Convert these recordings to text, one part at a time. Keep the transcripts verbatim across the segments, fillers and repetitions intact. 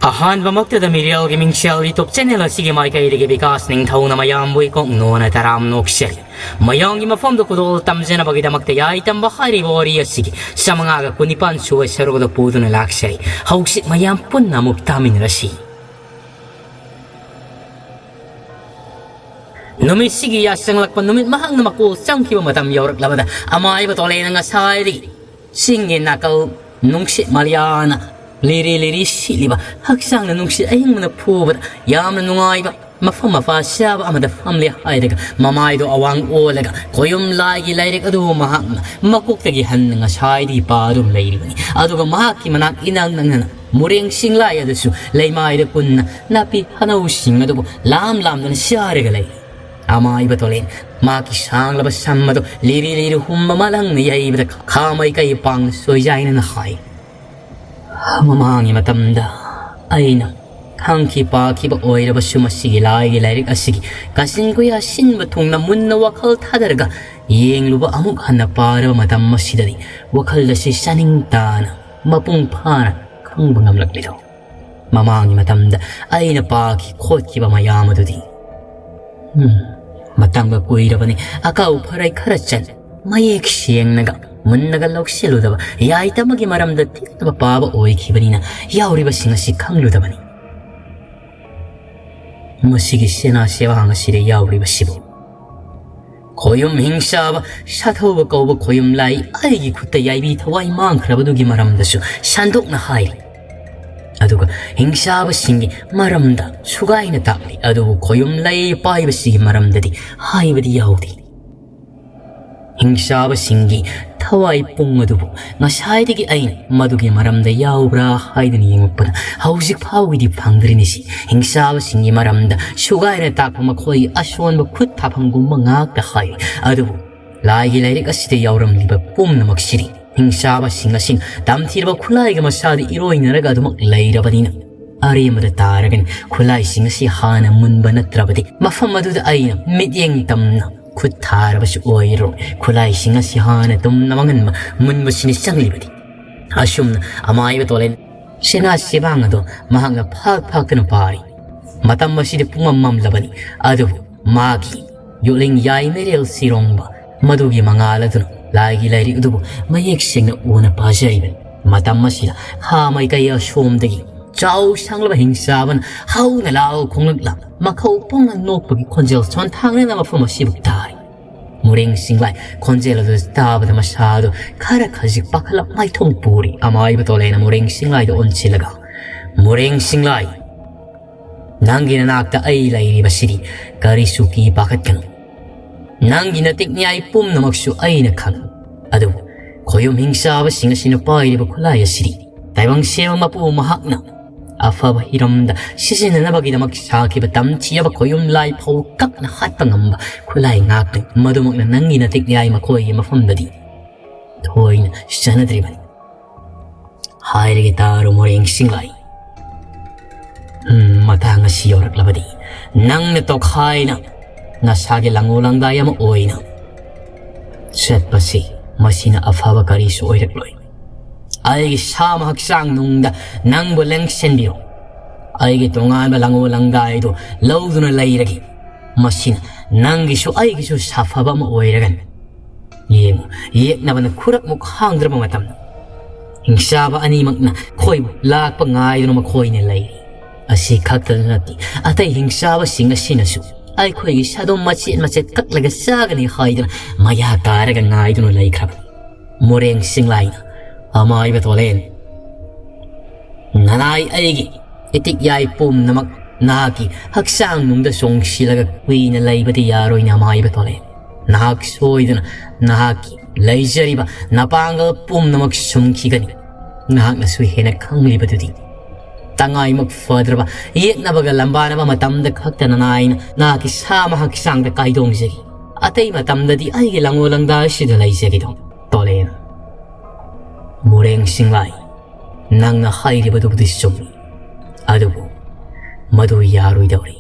ꯑꯍꯥꯟꯕꯃꯛꯇꯗ ꯃꯤꯔꯦꯜꯒꯤ ꯃꯤꯡꯁꯦꯜ YouTube channel ꯑꯁꯤꯒꯤ ꯃꯥꯏꯀꯩꯗꯒꯤ ꯕꯤꯀꯥꯁ ꯅꯤꯡꯊꯧꯅ ꯃꯌꯥꯝꯕꯨ ꯏꯀꯣꯛ ꯅꯣꯟꯅ ꯇꯔꯥꯝ ꯅꯣꯛꯆꯔꯤ꯫ ꯃꯌꯥꯝꯒꯤ ꯃꯐꯝꯗ ꯈꯨꯗꯣꯜ ꯇꯝꯖꯅꯕꯒꯤꯗꯃꯛꯇ ꯌꯥꯏ ꯇꯝꯕ ꯍꯥꯏꯔꯤꯕ ꯋꯥꯔꯤ ꯑꯁꯤꯒꯤ ꯆꯥꯃꯉꯥꯒ ꯀꯨꯟꯅꯤꯄꯥꯟ ꯁꯨꯕ ꯁꯔꯨꯛ ꯑꯗꯨ ꯄꯨꯗꯨꯅ ꯂꯥꯛꯆꯔꯤ꯫ ꯍꯧꯖꯤꯛ ꯃꯌꯥꯝ ꯄꯨꯟꯅ ꯑꯃꯨꯛ ꯇꯥꯃꯤꯟꯅꯔꯁꯤ꯫ ꯅꯨꯃꯤꯠꯁꯤꯒꯤ ꯌꯥꯆꯪꯂꯛꯄ ꯅꯨꯃꯤꯠ ꯃꯍꯥꯛꯅ ꯃꯀꯣꯛ ꯆꯪꯈꯤꯕ ꯃꯇꯝ ꯌꯧꯔꯛꯂꯕꯗ ꯑꯃꯥꯏꯕ ꯇꯣꯂꯦꯅ ꯉꯁꯥꯏꯗꯒꯤ ꯆꯤꯡꯒꯤ ꯅꯥꯀꯜ ꯅꯨꯡꯁꯤꯠ ꯃꯔꯤꯌꯥꯅ ꯂꯤꯔꯤ ꯂꯤꯔꯤ ꯁꯤꯠꯂꯤꯕ ꯍꯛꯆꯥꯡꯗ ꯅꯨꯡꯁꯤꯠ ꯑꯏꯪꯕꯅ ꯐꯨꯕꯗ ꯌꯥꯝꯅ ꯅꯨꯡꯉꯥꯏꯕ ꯃꯐꯝ ꯃꯄꯥ ꯆꯥꯕ ꯑꯃꯗ ꯐꯝꯂꯦ ꯍꯥꯏꯔꯒ ꯃꯃꯥꯏꯗꯣ ꯑꯋꯥꯡ ꯑꯣꯜꯂꯒ ꯈꯣꯌꯨꯝ ꯂꯥꯏꯒꯤ ꯂꯥꯏꯔꯤꯛ ꯑꯗꯨ ꯃꯍꯥꯛꯅ ꯃꯀꯣꯛꯇꯒꯤ ꯍꯟꯅ ꯉꯁꯥꯏꯗꯒꯤ ꯄꯥꯗꯨꯅ ꯂꯩꯔꯤꯕꯅꯤ꯫ ꯑꯗꯨꯒ ꯃꯍꯥꯛꯀꯤ ꯃꯅꯥꯛ ꯏꯅꯛ ꯅꯛꯅꯅ ꯃꯨꯔꯦꯡ ꯆꯤꯡꯂꯥꯏ ꯑꯗꯨꯁꯨ ꯂꯩꯃꯥꯏꯗ ꯀꯨꯟꯅ ꯅꯥꯄꯤ ꯍꯅꯧꯁꯤꯡ ꯑꯗꯨꯕꯨ ꯂꯥꯝ ꯂꯥꯝꯗꯨꯅ ꯆꯥꯔꯒ ꯂꯩ꯫ ꯑꯃꯥꯏꯕ ꯇꯣꯂꯦꯟ ꯃꯍꯥꯛꯀꯤ ꯁꯥꯡꯂꯕ ꯁꯝ ꯑꯗꯨ ꯂꯤꯔꯤ ꯂꯤꯔꯤ ꯍꯨꯝꯕ ꯃꯥꯂꯪꯅ ꯌꯩꯕꯗ ꯈꯥ ꯃꯥꯏꯀꯩ ꯄꯥꯡꯅ ꯁꯣꯏꯖꯥꯏꯅꯅ ꯍꯥꯏ, ꯃꯃꯥꯡꯒꯤ ꯃꯇꯝꯗ ꯑꯩꯅ ꯈꯪꯈꯤ ꯄꯥꯈꯤꯕ ꯑꯣꯏꯔꯕꯁꯨ ꯃꯁꯤꯒꯤ ꯂꯥꯏꯒꯤ ꯂꯥꯏꯔꯤꯛ ꯑꯁꯤꯒꯤ ꯀꯥꯆꯤꯟ ꯀꯣꯌꯥ ꯁꯤꯟꯕ ꯊꯨꯡꯅ ꯃꯨꯟꯅ ꯋꯥꯈꯜ ꯊꯥꯗꯔꯒ ꯌꯦꯡꯂꯨꯕ ꯑꯃꯨꯛ ꯍꯟꯅ ꯄꯥꯔꯕ ꯃꯇꯝ ꯑꯁꯤꯗꯗꯤ ꯋꯥꯈꯜ ꯑꯁꯤ ꯆꯥꯅꯤꯡ ꯇꯥꯅ ꯃꯄꯨꯡ ꯐꯥꯅ ꯈꯪꯕ ꯉꯝꯂꯛꯂꯤꯗꯣ꯫ ꯃꯃꯥꯡꯒꯤ ꯃꯇꯝꯗ ꯑꯩꯅ ꯄꯥꯈꯤ ꯈꯣꯠꯈꯤꯕ ꯃꯌꯥꯝ ꯑꯗꯨꯗꯤ, ꯎꯝ, ꯃꯇꯝꯒ ꯀꯨꯏꯔꯕꯅꯤ꯫ ꯑꯀꯥꯎ ꯐꯔꯩ ꯈꯔ ꯆꯟ, ꯃꯌꯦꯛ ꯁꯦꯡꯅꯒ ꯃꯨꯟꯅꯒ ꯂꯧꯁꯤꯜꯂꯨꯗꯕ, ꯌꯥꯏꯇꯃꯒꯤ ꯃꯔꯝꯗ ꯊꯤꯒꯠꯇꯕ ꯄꯥꯕ ꯑꯣꯏꯈꯤꯕꯅꯤꯅ ꯌꯥꯎꯔꯤꯕꯁꯤꯡ ꯑꯁꯤ ꯈꯪꯂꯨꯗꯕꯅꯤ꯫ ꯃꯁꯤꯒꯤ ꯁꯦꯅꯥ ꯁꯦꯋꯥꯡ ꯑꯁꯤꯗ ꯌꯥꯎꯔꯤꯕꯁꯤꯕꯨ ꯈꯣꯌꯨꯝ ꯍꯤꯡꯆꯥꯕ ꯁꯥꯊꯧꯕ ꯀꯧꯕ ꯈꯣꯌꯨꯝ ꯂꯥꯏ ꯑꯩꯒꯤ ꯈꯨꯠꯇ ꯌꯥꯏꯕꯤ ꯊꯋꯥꯏ ꯃꯥꯡꯈ꯭ꯔꯕꯗꯨꯒꯤ ꯃꯔꯝꯗꯁꯨ ꯁꯟꯗꯣꯛꯅ ꯍꯥꯏꯔꯤ꯫ ꯑꯗꯨꯒ ꯍꯤꯡꯆꯥꯕꯁꯤꯡꯒꯤ ꯃꯔꯝꯗ ꯁꯨꯒꯥꯏꯅ ꯇꯥꯛꯂꯤ꯫ ꯑꯗꯨꯕꯨ ꯈꯣꯌꯨꯝ ꯂꯩ ꯄꯥꯏꯕꯁꯤꯒꯤ ꯃꯔꯝꯗꯗꯤ ꯍꯥꯏꯕꯗꯤ ꯌꯥꯎꯗꯦ꯫ ꯍꯤꯡꯆꯥꯕꯁꯤꯡꯒꯤ ꯊꯋꯥꯏ ꯄꯨꯡ ꯑꯗꯨꯕꯨ ꯉꯁꯥꯏꯗꯒꯤ ꯑꯩꯅ ꯃꯗꯨꯒꯤ ꯃꯔꯝꯗ ꯌꯥꯎꯕ꯭ꯔꯥ ꯍꯥꯏꯗꯨꯅ ꯌꯦꯡꯂꯛꯄꯗ ꯍꯧꯖꯤꯛ ꯐꯥꯎꯒꯤꯗꯤ ꯐꯪꯗ꯭ꯔꯤꯅꯤꯁꯤ꯫ ꯍꯤꯡꯆꯥꯕꯁꯤꯡꯒꯤ ꯃꯔꯝꯗ ꯁꯨꯒꯥꯏꯅ ꯇꯥꯛꯄ ꯃꯈꯣꯏ ꯑꯁꯣꯟꯕ ꯈꯨꯠ ꯊꯥꯐꯝꯒꯨꯝꯕ ꯉꯥꯛꯇ ꯍꯥꯏ꯫ ꯑꯗꯨꯕꯨ ꯂꯥꯏꯒꯤ ꯂꯥꯏꯔꯤꯛ ꯑꯁꯤꯗ ꯌꯥꯎꯔꯝꯂꯤꯕ ꯄꯨꯝꯅꯃꯛꯁꯤꯗꯤ ꯍꯤꯡꯆꯥꯕꯁꯤꯡ ꯑꯁꯤꯅ ꯇꯝꯊꯤꯔꯕ ꯈꯨꯠꯂꯥꯏꯒ ꯃꯁꯥꯗ ꯏꯔꯣꯏꯅꯔꯒ ꯑꯗꯨꯃꯛ ꯂꯩꯔꯕꯅꯤꯅ ꯑꯔꯦꯝꯕꯗ ꯇꯥꯔꯒꯅꯤ꯫ ꯈꯨꯠꯂꯥꯏꯁꯤꯡ ꯑꯁꯤ ꯍꯥꯟꯅ ꯃꯨꯟꯕ ꯅꯠꯇ꯭ꯔꯕꯗꯤ ꯃꯐꯝ ꯑꯗꯨꯗ ꯑꯩꯅ ꯃꯤꯠꯌꯦꯡ ꯇꯝꯅ ꯈꯨꯠ ꯊꯥꯔꯕꯁꯨ ꯑꯣꯏꯔꯣꯏ꯫ ꯈꯨꯠꯂꯥꯏꯁꯤꯡ ꯑꯁꯤ ꯍꯥꯟꯅ ꯇꯨꯝꯅ ꯃꯥꯡꯍꯟꯕ ꯃꯨꯟꯕꯁꯤꯅ ꯆꯪꯂꯤꯕꯗꯤ꯫ ꯑꯁꯨꯝꯅ ꯑꯃꯥꯏꯕ ꯇꯣꯂꯦꯟ ꯁꯤꯅꯥ ꯁꯤꯕꯥꯡ ꯑꯗꯣ ꯃꯍꯥꯛꯅ ꯐꯥꯛ ꯐꯥꯛꯇꯨꯅ ꯄꯥꯔꯤ꯫ ꯃꯇꯝ ꯑꯁꯤꯗꯤ ꯄꯨꯡꯃꯝ ꯃꯝꯂꯕꯅꯤ, ꯑꯗꯨꯕꯨ ꯃꯥꯒꯤ ꯌꯣꯠꯂꯤꯡ ꯌꯥꯏꯃꯩꯔꯦꯜ ꯁꯤꯔꯣꯡꯕ ꯃꯗꯨꯒꯤ ꯃꯉꯥꯜ ꯑꯗꯨꯅ ꯂꯥꯏꯒꯤ ꯂꯥꯏꯔꯤꯛ ꯑꯗꯨꯕꯨ ꯃꯌꯦꯛ ꯁꯦꯡꯅ ꯎꯅ ꯄꯥꯖꯔꯤꯕꯅꯤ꯫ ꯃꯇꯝ ꯑꯁꯤꯗ ꯍꯥ ꯃꯥꯏꯀꯩ ꯑꯁꯣꯝꯗꯒꯤ ꯆꯥꯎ ꯁꯥꯡꯂꯕ ꯍꯤꯡꯆꯥꯕꯅ ꯍꯧꯅ ꯂꯥꯎ ꯈꯣꯡꯂꯛꯂ ꯃꯈꯧ ꯄꯣꯡꯅ ꯅꯣꯛꯄꯒꯤ ꯈꯣꯟꯖꯦꯜ ꯁꯣꯟꯊꯥꯡꯅꯅ ꯃꯐꯝ ꯑꯁꯤꯕꯨ ꯇꯥꯔꯤ꯫ ꯃꯨꯔꯦꯡ ꯁꯤꯡꯂꯥꯏ ꯈꯣꯟꯖꯦꯜ ꯑꯗꯨ ꯇꯥꯕꯗ ꯃꯁꯥ ꯑꯗꯨ ꯈꯔ ꯈꯖꯤꯛ ꯄꯥꯈꯠꯂꯞ ꯃꯥꯏꯊꯣꯡ ꯄꯨꯔꯤ꯫ ꯑꯃꯥꯏꯕ ꯇꯣꯂꯦꯅ ꯃꯨꯔꯦꯡ ꯁꯤꯡꯂꯥꯏꯗ ꯑꯣꯟꯁꯤꯜꯂꯒ, "ꯃꯨꯔꯦꯡ ꯁꯤꯡꯂꯥꯏ, ꯅꯪꯒꯤ ꯅꯅꯥꯛꯇ ꯑꯩ ꯂꯩꯔꯤꯕꯁꯤꯗꯤ ꯀꯔꯤꯁꯨ ꯀꯤ ꯄꯥꯈꯠꯀꯅꯨ꯫ ꯅꯪꯒꯤ ꯅꯇꯤꯛ ꯅꯤꯌꯥꯏ ꯄꯨꯝꯅꯃꯛꯁꯨ ꯑꯩꯅ ꯈꯪꯏ꯫ ꯑꯗꯨꯕꯨ ꯈꯣꯌꯨꯝ ꯍꯤꯡꯆꯥꯕꯁꯤꯡ ꯑꯁꯤꯅ ꯄꯥꯏꯔꯤꯕ ꯈꯨꯠꯂꯥꯏ ꯑꯁꯤꯗꯤ ꯇꯥꯏꯕꯪ ꯁꯦꯝꯕ ꯃꯄꯨ ꯃꯍꯥꯛꯅ ꯑꯐꯕ ꯍꯤꯔꯝꯗ ꯁꯤꯖꯤꯟꯅꯅꯕꯒꯤꯗꯃꯛ ꯁꯥꯈꯤꯕ ꯇꯝꯊꯤꯔꯕ ꯈꯣꯌꯨꯝ ꯂꯥꯏ ꯐꯥꯎ ꯀꯛꯅ ꯍꯥꯠꯄ ꯉꯝꯕ ꯈꯨꯠꯂꯥꯏ ꯉꯥꯛꯇꯅꯤ꯫ ꯃꯗꯨꯃꯛꯅ ꯅꯪꯒꯤ ꯅꯇꯤꯛ ꯅꯤꯌꯥꯏ ꯃꯈꯣꯏꯒꯤ ꯃꯐꯝꯗꯗꯤ ꯊꯣꯏꯅ ꯆꯠꯅꯗ꯭ꯔꯤꯕꯅꯤ꯫ ꯍꯥꯏꯔꯒꯦ ꯇꯥꯔꯣ ꯃꯣꯔꯦꯡ ꯁꯤꯡꯂꯥꯏ꯫ ꯎꯝ, ꯃꯇꯥꯡ ꯑꯁꯤ ꯌꯧꯔꯛꯂꯕꯗꯤ ꯅꯪꯅ ꯇꯣꯈꯥꯏꯅ ꯅꯁꯥꯒꯤ ꯂꯪꯉꯨ ꯂꯪꯗꯥꯏ ꯑꯃ ꯑꯣꯏꯅ ꯆꯠꯄꯁꯤ, ꯃꯁꯤꯅ ꯑꯐꯕ ꯀꯔꯤꯁꯨ ꯑꯣꯏꯔꯛꯂꯣꯏ꯫ ꯑꯩꯒꯤ ꯁꯥꯃ ꯍꯛꯆꯥꯡ ꯅꯨꯡꯗ ꯅꯪꯕꯨ ꯂꯦꯡꯁꯤꯟꯕꯤꯔꯣ꯫ ꯑꯩꯒꯤ ꯇꯣꯉꯥꯟꯕ ꯂꯪꯉꯨ ꯂꯪꯗꯥꯏꯗꯨ ꯂꯧꯗꯨꯅ ꯂꯩꯔꯒꯦ꯫ ꯃꯁꯤꯅ ꯅꯪꯒꯤꯁꯨ ꯑꯩꯒꯤꯁꯨ ꯁꯥꯐꯕ ꯑꯃ ꯑꯣꯏꯔꯒꯅꯤ꯫ ꯌꯦꯡꯉꯨ, ꯌꯦꯛꯅꯕꯅ ꯈꯨꯔꯛꯃꯨꯛ ꯍꯥꯡꯗ꯭ꯔꯕ ꯃꯇꯝꯗ ꯍꯤꯡꯆꯥꯕ ꯑꯅꯤꯃꯛꯅ ꯈꯣꯏꯕꯨ ꯂꯥꯛꯄ ꯉꯥꯏꯗꯨꯅ ꯃꯈꯣꯏꯅ ꯂꯩꯔꯤ꯫ ꯑꯁꯤ ꯈꯛꯇꯗ ꯅꯠꯇꯦ, ꯑꯇꯩ ꯍꯤꯡꯆꯥꯕꯁꯤꯡ ꯑꯁꯤꯅꯁꯨ ꯑꯩꯈꯣꯏꯒꯤ ꯁꯥꯗꯣꯝ ꯃꯆꯦꯠ ꯃꯆꯦꯠ ꯀꯛꯂꯒ ꯆꯥꯒꯅꯤ ꯍꯥꯏꯗꯨꯅ ꯃꯌꯥ ꯀꯥꯔꯒ ꯉꯥꯏꯗꯨꯅ ꯂꯩꯈ꯭ꯔꯕꯅꯤ꯫ ꯃꯣꯔꯦꯡ ꯁꯤꯡꯂꯥꯏꯅ, "ꯑꯃꯥꯏꯕ ꯇꯣꯂꯦꯟ, ꯅꯅꯥꯏ ꯑꯩꯒꯤ ꯏꯇꯤꯛ ꯌꯥꯏ ꯄꯨꯝꯅꯃꯛ ꯅꯍꯥꯛꯀꯤ ꯍꯛꯆꯥꯡ ꯅꯨꯡꯗ ꯆꯣꯡꯁꯤꯜꯂꯒ ꯀꯨꯏꯅ ꯂꯩꯕꯗꯤ ꯌꯥꯔꯣꯏꯅꯦ ꯑꯃꯥꯏꯕ ꯇꯣꯂꯦꯟ꯫ ꯅꯍꯥꯛ ꯁꯣꯏꯗꯅ ꯅꯍꯥꯛꯀꯤ ꯂꯩꯖꯔꯤꯕ ꯅꯄꯥꯡꯒꯜ ꯄꯨꯝꯅꯃꯛ ꯁꯨꯝꯈꯤꯒꯅꯤ꯫ ꯅꯍꯥꯛꯅꯁꯨ ꯍꯦꯟꯅ ꯈꯪꯂꯤꯕꯗꯨꯗꯤ꯫ ꯇꯉꯥꯏꯃꯛ ꯐꯗ꯭ꯔꯕ ꯌꯦꯠꯅꯕꯒ ꯂꯝꯕꯥꯅꯕ ꯃꯇꯝꯗ ꯈꯛꯇ ꯅꯅꯥꯏꯅ ꯅꯍꯥꯛꯀꯤ ꯁꯥꯃ ꯍꯛꯆꯥꯡꯗ ꯀꯥꯏꯗꯣꯡꯖꯒꯦ꯫ ꯑꯇꯩ ꯃꯇꯝꯗꯗꯤ ꯑꯩꯒꯤ ꯂꯪꯉꯣ ꯂꯪꯗꯥ ꯑꯁꯤꯗ ꯂꯩꯖꯒꯦꯗꯣ ꯇꯣꯂꯦꯟ꯫" ꯃꯣꯔꯦꯡ ꯁꯤꯡꯂꯥꯏ, ꯅꯪꯅ ꯍꯥꯏꯔꯤꯕꯗꯨꯕꯨꯗꯤ ꯆꯨꯝꯃꯤ, ꯑꯗꯨꯕꯨ ꯃꯗꯨ ꯌꯥꯔꯣꯏꯗꯧꯔꯤ꯫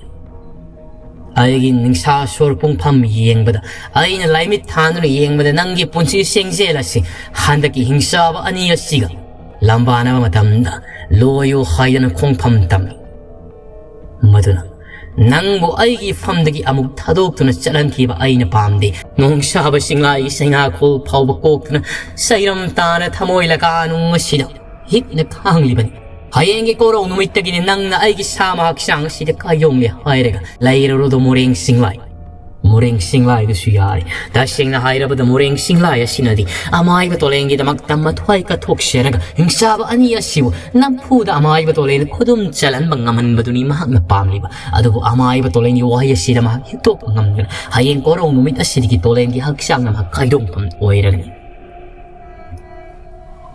ꯑꯩꯒꯤ ꯅꯤꯡꯁꯥ ꯁꯣꯔ ꯄꯨꯡꯐꯝ ꯌꯦꯡꯕꯗ, ꯑꯩꯅ ꯂꯥꯏꯃꯤꯠ ꯊꯥꯟꯗꯨꯅ ꯌꯦꯡꯕꯗ, ꯅꯪꯒꯤ ꯄꯨꯟꯁꯤ ꯁꯦꯡꯖꯦꯜ ꯑꯁꯤ ꯍꯟꯗꯛꯀꯤ ꯍꯤꯡꯆꯥꯕ ꯑꯅꯤ ꯑꯁꯤꯒ ꯂꯝꯕꯥꯅꯕ ꯃꯇꯝꯗ ꯂꯣꯏꯌꯨ ꯍꯥꯏꯗꯅ ꯈꯣꯡꯐꯝ ꯇꯝꯃꯤ꯫ ꯃꯗꯨꯅ ꯅꯪꯕꯨ ꯑꯩꯒꯤ ꯐꯝꯗꯒꯤ ꯑꯃꯨꯛ ꯊꯥꯗꯣꯛꯇꯨꯅ ꯆꯠꯍꯟꯈꯤꯕ ꯑꯩꯅ ꯄꯥꯝꯗꯦ꯫ ꯅꯣꯡꯁꯥꯕ ꯆꯤꯡꯂꯥꯏꯒꯤ ꯁꯩꯅꯥꯈꯣꯜ ꯐꯥꯎꯕ ꯀꯣꯛꯇꯨꯅ ꯁꯩꯔꯝ ꯇꯥꯅ ꯊꯃꯣꯏ ꯂꯀꯥꯅꯨꯡ ꯑꯁꯤꯗ ꯍꯤꯛꯅ ꯈꯥꯡꯂꯤꯕꯅꯤ꯫ ꯍꯌꯦꯡꯒꯤ ꯀꯣꯔꯧ ꯅꯨꯃꯤꯠꯇꯒꯤꯗꯤ ꯅꯪꯅ ꯑꯩꯒꯤ ꯁꯥꯃ ꯍꯛꯆꯥꯡ ꯑꯁꯤꯗ ꯀꯥꯏꯌꯣꯡꯂꯦ ꯍꯥꯏꯔꯒ ꯂꯩꯔꯔꯨꯗꯣ ꯃꯣꯔꯦꯡ ꯆꯤꯡꯂꯥꯏ꯫ ꯃꯣꯔꯦꯡ ꯆꯤꯡꯂꯥꯏꯗꯨꯁꯨ ꯌꯥꯔꯦ꯫ ꯇꯁꯦꯡꯅ ꯍꯥꯏꯔꯕꯗ ꯃꯣꯔꯦꯡ ꯆꯤꯡꯂꯥꯏ ꯑꯁꯤꯅꯗꯤ ꯑꯃꯥꯏꯕ ꯇꯣꯂꯦꯟꯒꯤꯗꯃꯛꯇ ꯃꯊ꯭ꯋꯥꯏ ꯀꯠꯊꯣꯛꯆꯔꯒ ꯍꯤꯡꯆꯥꯕ ꯑꯅꯤ ꯑꯁꯤꯕꯨ ꯅꯝꯐꯨꯗ ꯑꯃꯥꯏꯕ ꯇꯣꯂꯦꯟ ꯈꯨꯗꯨꯝ ꯆꯜꯍꯟꯕ ꯉꯝꯍꯟꯕꯗꯨꯅꯤ ꯃꯍꯥꯛꯅ ꯄꯥꯝꯂꯤꯕ꯫ ꯑꯗꯨꯕꯨ ꯑꯃꯥꯏꯕ ꯇꯣꯂꯦꯟꯒꯤ ꯋꯥꯍꯩ ꯑꯁꯤꯗ ꯃꯍꯥꯛ ꯍꯤꯛꯇꯣꯛꯄ ꯉꯝꯗꯅ ꯍꯌꯦꯡ ꯀꯣꯔꯧ ꯅꯨꯃꯤꯠ ꯑꯁꯤꯗꯒꯤ ꯇꯣꯂꯦꯟꯒꯤ ꯍꯛꯆꯥꯡꯅ ꯃꯍꯥꯛ ꯀꯥꯏꯗꯣꯛꯐꯝ ꯑꯣꯏꯔꯒꯅꯤ꯫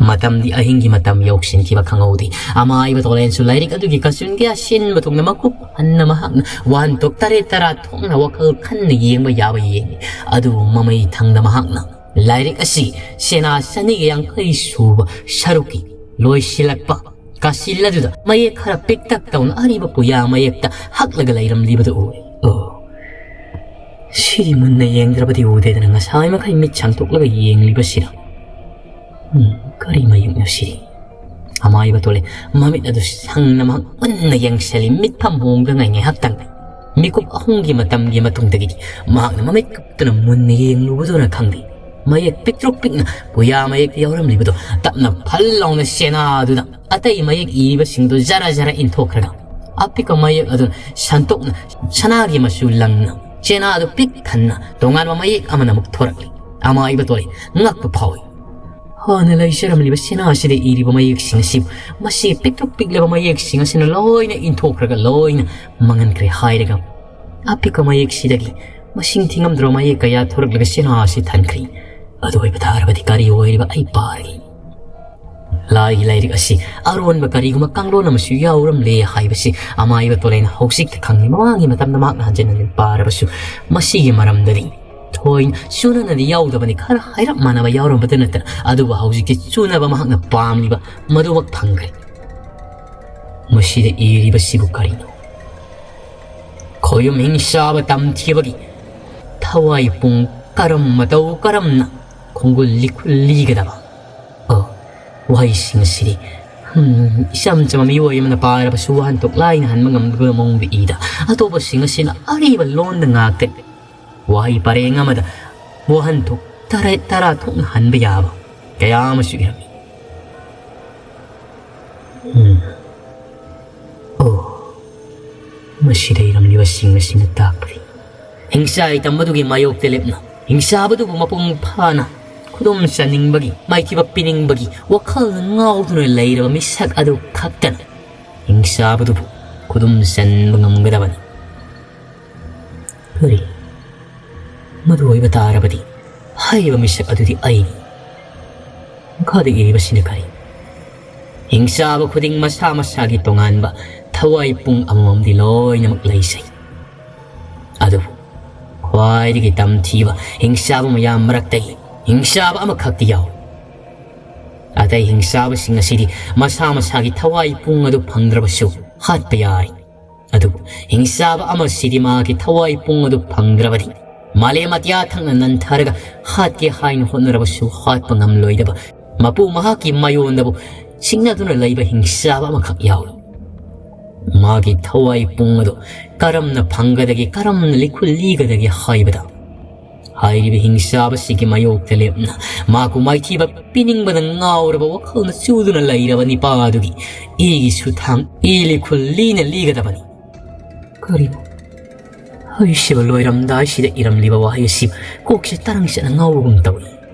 ꯃꯇꯝꯗꯤ ꯑꯍꯤꯡꯒꯤ ꯃꯇꯝ ꯌꯧꯁꯤꯟꯈꯤꯕ ꯈꯪꯍꯧꯗꯦ꯫ ꯑꯃꯥꯏꯕ ꯇꯣꯂꯦꯟꯁꯨ ꯂꯥꯏꯔꯤꯛ ꯑꯗꯨꯒꯤ ꯀꯥꯆꯤꯟ ꯀꯌꯥ ꯁꯤꯟꯕ ꯊꯨꯡꯅ ꯃꯀꯨꯞ ꯍꯟꯅ ꯃꯍꯥꯛꯅ ꯋꯥꯍꯟꯊꯣꯛ ꯇꯔꯦꯠ ꯇꯔꯥ ꯊꯣꯛꯅ ꯋꯥꯈꯜ ꯈꯟꯅ ꯌꯦꯡꯕ ꯌꯥꯕ ꯌꯦꯡꯉꯤ꯫ ꯑꯗꯨꯕꯨ ꯃꯃꯩ ꯊꯪꯗ ꯃꯍꯥꯛꯅ ꯂꯥꯏꯔꯤꯛ ꯑꯁꯤ ꯆꯦꯅꯥ ꯆꯅꯤꯒ ꯌꯥꯡꯈꯩ ꯁꯨꯕ ꯁꯔꯨꯛꯀꯤ ꯂꯣꯏꯁꯤꯜꯂꯛꯄ ꯀꯥꯆꯤꯜ ꯑꯗꯨꯗ ꯃꯌꯦꯛ ꯈꯔ ꯄꯤꯛꯇꯛ ꯇꯧꯅ ꯑꯔꯤꯕ ꯄꯨꯌꯥ ꯃꯌꯦꯛꯇ ꯍꯛꯂꯒ ꯂꯩꯔꯝꯂꯤꯕꯗꯨ ꯎꯏ꯫ ꯑꯣ, ꯁꯤꯗꯤ ꯃꯨꯟꯅ ꯌꯦꯡꯗ꯭ꯔꯕꯗꯤ ꯎꯗꯦꯗꯅ ꯉꯁꯥꯏ ꯃꯈꯩ ꯃꯤꯠ ꯁꯥꯡꯗꯣꯛꯂꯒ ꯌꯦꯡꯂꯤꯕꯁꯤꯔ? ꯎꯝ, ꯀꯔꯤ ꯃꯌꯦꯛꯅꯣ ꯁꯤꯗꯤ? ꯑꯃꯥꯏꯕ ꯇꯣꯂꯦ ꯃꯃꯤꯠ ꯑꯗꯨ ꯁꯪꯅ ꯃꯍꯥꯛ ꯃꯨꯟꯅ ꯌꯦꯡꯁꯤꯜꯂꯤ꯫ ꯃꯤꯠꯐꯝ ꯍꯣꯡꯗꯉꯩ ꯉꯥꯏꯍꯥꯛꯇꯪ ꯃꯤꯀꯨꯞ ꯑꯍꯨꯝꯒꯤ ꯃꯇꯝꯒꯤ ꯃꯇꯨꯡꯗꯒꯤꯗꯤ ꯃꯍꯥꯛꯅ ꯃꯃꯤꯠ ꯀꯨꯞꯇꯨꯅ ꯃꯨꯟꯅ ꯌꯦꯡꯂꯨꯕꯗꯨꯅ ꯈꯪꯗꯦ, ꯃꯌꯦꯛ ꯄꯤꯛꯇ꯭ꯔꯨꯛ ꯄꯤꯛꯅ ꯄꯨꯌꯥ ꯃꯌꯦꯛꯇ ꯌꯥꯎꯔꯝꯂꯤꯕꯗꯨ ꯇꯞꯅ ꯐꯜ ꯂꯥꯎꯅ ꯆꯦꯅꯥ ꯑꯗꯨꯗ ꯑꯇꯩ ꯃꯌꯦꯛ ꯏꯔꯤꯕꯁꯤꯡꯗꯨ ꯖꯔ ꯖꯔ ꯏꯟꯊꯣꯛꯈ꯭ꯔꯒ ꯑꯄꯤꯛꯄ ꯃꯌꯦꯛ ꯑꯗꯨꯅ ꯁꯟꯇꯣꯛꯅ ꯁꯅꯥꯒꯤ ꯃꯆꯨ ꯂꯪꯅ ꯆꯦꯅꯥ ꯑꯗꯨ ꯄꯤꯛ ꯊꯟꯅ ꯇꯣꯉꯥꯟꯕ ꯃꯌꯦꯛ ꯑꯃꯅ ꯑꯃꯨꯛ ꯊꯣꯔꯛꯂꯤ꯫ ꯑꯃꯥꯏꯕ ꯇꯣꯂꯦ ꯉꯛꯄ ꯐꯥꯎꯏ꯫ ꯍꯥꯟꯅ ꯂꯩꯖꯔꯝꯂꯤꯕ ꯆꯦꯅꯥ ꯑꯁꯤꯗ ꯏꯔꯤꯕ ꯃꯌꯦꯛꯁꯤꯡ ꯑꯁꯤ ꯃꯁꯤ ꯄꯤꯛꯇ꯭ꯔꯨꯛ ꯄꯤꯛꯂꯕ ꯃꯌꯦꯛꯁꯤꯡ ꯑꯁꯤꯅ ꯂꯣꯏꯅ ꯏꯟꯊꯣꯛꯈ꯭ꯔꯒ ꯂꯣꯏꯅ ꯃꯥꯡꯍꯟꯈ꯭ꯔꯦ ꯍꯥꯏꯔꯒ ꯑꯄꯤꯛꯄ ꯃꯌꯦꯛꯁꯤꯗꯒꯤ ꯃꯁꯤꯡ ꯊꯤꯉꯝꯗ꯭ꯔꯕ ꯃꯌꯦꯛ ꯀꯌꯥ ꯊꯣꯔꯛꯂꯒ ꯆꯦꯅꯥ ꯑꯁꯤ ꯊꯟꯈ꯭ꯔꯤ꯫ ꯑꯗꯨ ꯑꯣꯏꯕ ꯇꯥꯔꯕꯗꯤ ꯀꯔꯤ ꯑꯣꯏꯔꯤꯕ ꯑꯩ ꯄꯥꯔꯒꯦ? ꯂꯥꯏꯒꯤ ꯂꯥꯏꯔꯤꯛ ꯑꯁꯤ ꯑꯔꯣꯟꯕ ꯀꯔꯤꯒꯨꯝꯕ ꯀꯥꯡꯂꯣꯟ ꯑꯃꯁꯨ ꯌꯥꯎꯔꯝꯂꯦ ꯍꯥꯏꯕꯁꯤ ꯑꯃꯥꯏꯕ ꯇꯣꯂꯦꯅ ꯍꯧꯖꯤꯛꯇ ꯈꯪꯂꯤ꯫ ꯃꯃꯥꯡꯒꯤ ꯃꯇꯝꯗ ꯃꯍꯥꯛꯅ ꯍꯟꯖꯤꯟ ꯍꯟꯖꯤꯟ ꯄꯥꯔꯕꯁꯨ ꯃꯁꯤꯒꯤ ꯃꯔꯝꯗꯗꯤ ꯊꯣꯏꯅ ꯆꯨꯅꯅꯗꯤ ꯌꯥꯎꯗꯕꯅꯤ꯫ ꯈꯔ ꯍꯥꯏꯔꯞ ꯃꯥꯟꯅꯕ ꯌꯥꯎꯔꯝꯕꯗ ꯅꯠꯇꯅ, ꯑꯗꯨꯕꯨ ꯍꯧꯖꯤꯛꯇꯤ ꯆꯨꯅꯕ ꯃꯍꯥꯛꯅ ꯄꯥꯝꯂꯤꯕ ꯃꯗꯨꯃꯛ ꯐꯪꯈ꯭ꯔꯦ꯫ ꯃꯁꯤꯗ ꯏꯔꯤꯕꯁꯤꯕꯨ ꯀꯔꯤꯅꯣ? ꯈꯣꯌꯨꯝ ꯍꯤꯡꯆꯥꯕ ꯇꯝꯊꯤꯕꯒꯤ ꯊꯋꯥꯏ ꯄꯨꯡ ꯀꯔꯝ ꯃꯇꯧ ꯀꯔꯝꯅ ꯈꯣꯡꯒꯨꯜ ꯂꯤꯈꯨꯜ ꯂꯤꯒꯗꯕ? ꯑꯣ, ꯋꯥꯍꯩꯁꯤꯡ ꯑꯁꯤꯗꯤ ꯎꯝ, ꯏꯆꯝ ꯆꯝꯕ ꯃꯤꯑꯣꯏ ꯑꯃꯅ ꯄꯥꯔꯕꯁꯨ ꯋꯥꯍꯟꯊꯣꯛ ꯂꯥꯏꯅ ꯍꯟꯕ ꯉꯝꯒꯗꯕ ꯃꯑꯣꯡꯗ ꯏꯗ, ꯑꯇꯣꯞꯄꯁꯤꯡ ꯑꯁꯤꯅ ꯑꯔꯤꯕ ꯂꯣꯟꯗ ꯉꯥꯛꯇꯅꯤ꯫ ꯋꯥꯍꯩ ꯄꯔꯦꯡ ꯑꯃꯗ ꯋꯥꯍꯟꯊꯣꯛ ꯇꯔꯦꯠ ꯇꯔꯥ ꯊꯣꯛꯅ ꯍꯟꯕ ꯌꯥꯕ ꯀꯌꯥ ꯑꯃꯁꯨ ꯏꯔꯝꯃꯤ꯫ ꯎꯝ꯫ ꯑꯣ, ꯃꯁꯤꯗ ꯏꯔꯝꯂꯤꯕꯁꯤꯡ ꯑꯁꯤꯅ ꯇꯥꯛꯄꯗꯤ ꯍꯤꯡꯆꯥꯏ ꯇꯝꯕꯗꯨꯒꯤ ꯃꯥꯌꯣꯛꯇ ꯂꯦꯞꯅ ꯍꯤꯡꯆꯥꯕꯗꯨꯕꯨ ꯃꯄꯨꯡ ꯐꯥꯅ ꯈꯨꯗꯨꯝ ꯆꯟꯅꯤꯡꯕꯒꯤ, ꯃꯥꯏꯊꯤꯕ ꯄꯤꯅꯤꯡꯕꯒꯤ ꯋꯥꯈꯜꯅ ꯉꯥꯎꯗꯨꯅ ꯂꯩꯔꯕ ꯃꯤꯁꯛ ꯑꯗꯨ ꯈꯛꯇꯅ ꯍꯤꯡꯆꯥꯕꯗꯨꯕꯨ ꯈꯨꯗꯨꯝ ꯆꯟꯕ ꯉꯝꯒꯗꯕꯅꯤ꯫ ꯀꯔꯤ? ꯃꯗꯨ ꯑꯣꯏꯕ ꯇꯥꯔꯕꯗꯤ ꯍꯥꯏꯔꯤꯕ ꯃꯤꯁꯛ ꯑꯗꯨꯗꯤ ꯑꯩꯅꯤ꯫ ꯃꯈꯥꯗ ꯏꯔꯤꯕꯁꯤꯅ ꯀꯔꯤ? ꯍꯤꯡꯆꯥꯕ ꯈꯨꯗꯤꯡ ꯃꯁꯥ ꯃꯁꯥꯒꯤ ꯇꯣꯉꯥꯟꯕ ꯊꯋꯥꯏ ꯄꯨꯡ ꯑꯃꯃꯝꯗꯤ ꯂꯣꯏꯅꯃꯛ ꯂꯩꯖꯩ꯫ ꯑꯗꯨꯕꯨ ꯈ꯭ꯋꯥꯏꯗꯒꯤ ꯇꯝꯊꯤꯕ ꯍꯤꯡꯆꯥꯕ ꯃꯌꯥꯝ ꯃꯔꯛꯇꯒꯤ ꯍꯤꯡꯆꯥꯕ ꯑꯃꯈꯛꯇꯤ ꯌꯥꯎꯏ꯫ ꯑꯇꯩ ꯍꯤꯡꯆꯥꯕꯁꯤꯡ ꯑꯁꯤꯗꯤ ꯃꯁꯥ ꯃꯁꯥꯒꯤ ꯊꯋꯥꯏ ꯄꯨꯡ ꯑꯗꯨ ꯐꯪꯗ꯭ꯔꯕꯁꯨ ꯍꯥꯠꯄ ꯌꯥꯏ꯫ ꯑꯗꯨꯕꯨ ꯍꯤꯡꯆꯥꯕ ꯑꯃꯁꯤꯗꯤ ꯃꯥꯒꯤ ꯊꯋꯥꯏ ꯄꯨꯡ ꯑꯗꯨ ꯐꯪꯗ꯭ꯔꯕꯗꯤ ꯃꯥꯂꯦꯝ ꯑꯇꯤꯌꯥ ꯊꯪꯅ ꯅꯟꯊꯔꯒ ꯍꯥꯠꯀꯦ ꯍꯥꯏꯅ ꯍꯣꯠꯅꯔꯕꯁꯨ ꯍꯥꯠꯄ ꯉꯝꯂꯣꯏꯗꯕ, ꯃꯄꯨ ꯃꯍꯥꯛꯀꯤ ꯃꯥꯌꯣꯟꯗꯕꯨ ꯆꯤꯡꯅꯗꯨꯅ ꯂꯩꯕ ꯍꯤꯡꯆꯥꯕ ꯑꯃꯈꯛ ꯌꯥꯎꯏ꯫ ꯃꯥꯒꯤ ꯊꯋꯥꯏ ꯄꯨꯡ ꯑꯗꯨ ꯀꯔꯝꯅ ꯐꯪꯒꯗꯒꯦ, ꯀꯔꯝꯅ ꯂꯤꯈꯨꯜ ꯂꯤꯒꯗꯒꯦ ꯍꯥꯏꯕꯗ, ꯍꯥꯏꯔꯤꯕ ꯍꯤꯡꯆꯥꯕꯁꯤꯒꯤ ꯃꯥꯌꯣꯛꯇ ꯂꯦꯞꯅ ꯃꯥꯕꯨ ꯃꯥꯏꯊꯤꯕ ꯄꯤꯅꯤꯡꯕꯗ ꯉꯥꯎꯔꯕ ꯋꯥꯈꯜꯅ ꯆꯨꯗꯨꯅ ꯂꯩꯔꯕ ꯅꯤꯄꯥ ꯑꯗꯨꯒꯤ ꯏꯒꯤ ꯁꯨꯊꯥꯡ, ꯏ ꯂꯤꯈꯨꯜ ꯂꯤꯅ ꯂꯤꯒꯗꯕꯅꯤ꯫ ꯀꯔꯤꯅꯣ? ꯍꯩꯁꯤꯕ, ꯂꯣꯏꯔꯝꯗꯥꯏꯁꯤꯗ ꯏꯔꯝꯂꯤꯕ ꯋꯥꯍꯩ ꯑꯁꯤ ꯀꯣꯛꯁꯦ ꯇꯔꯪ ꯆꯠꯅ ꯉꯥꯎꯕꯒꯨꯝ ꯇꯧꯏ꯫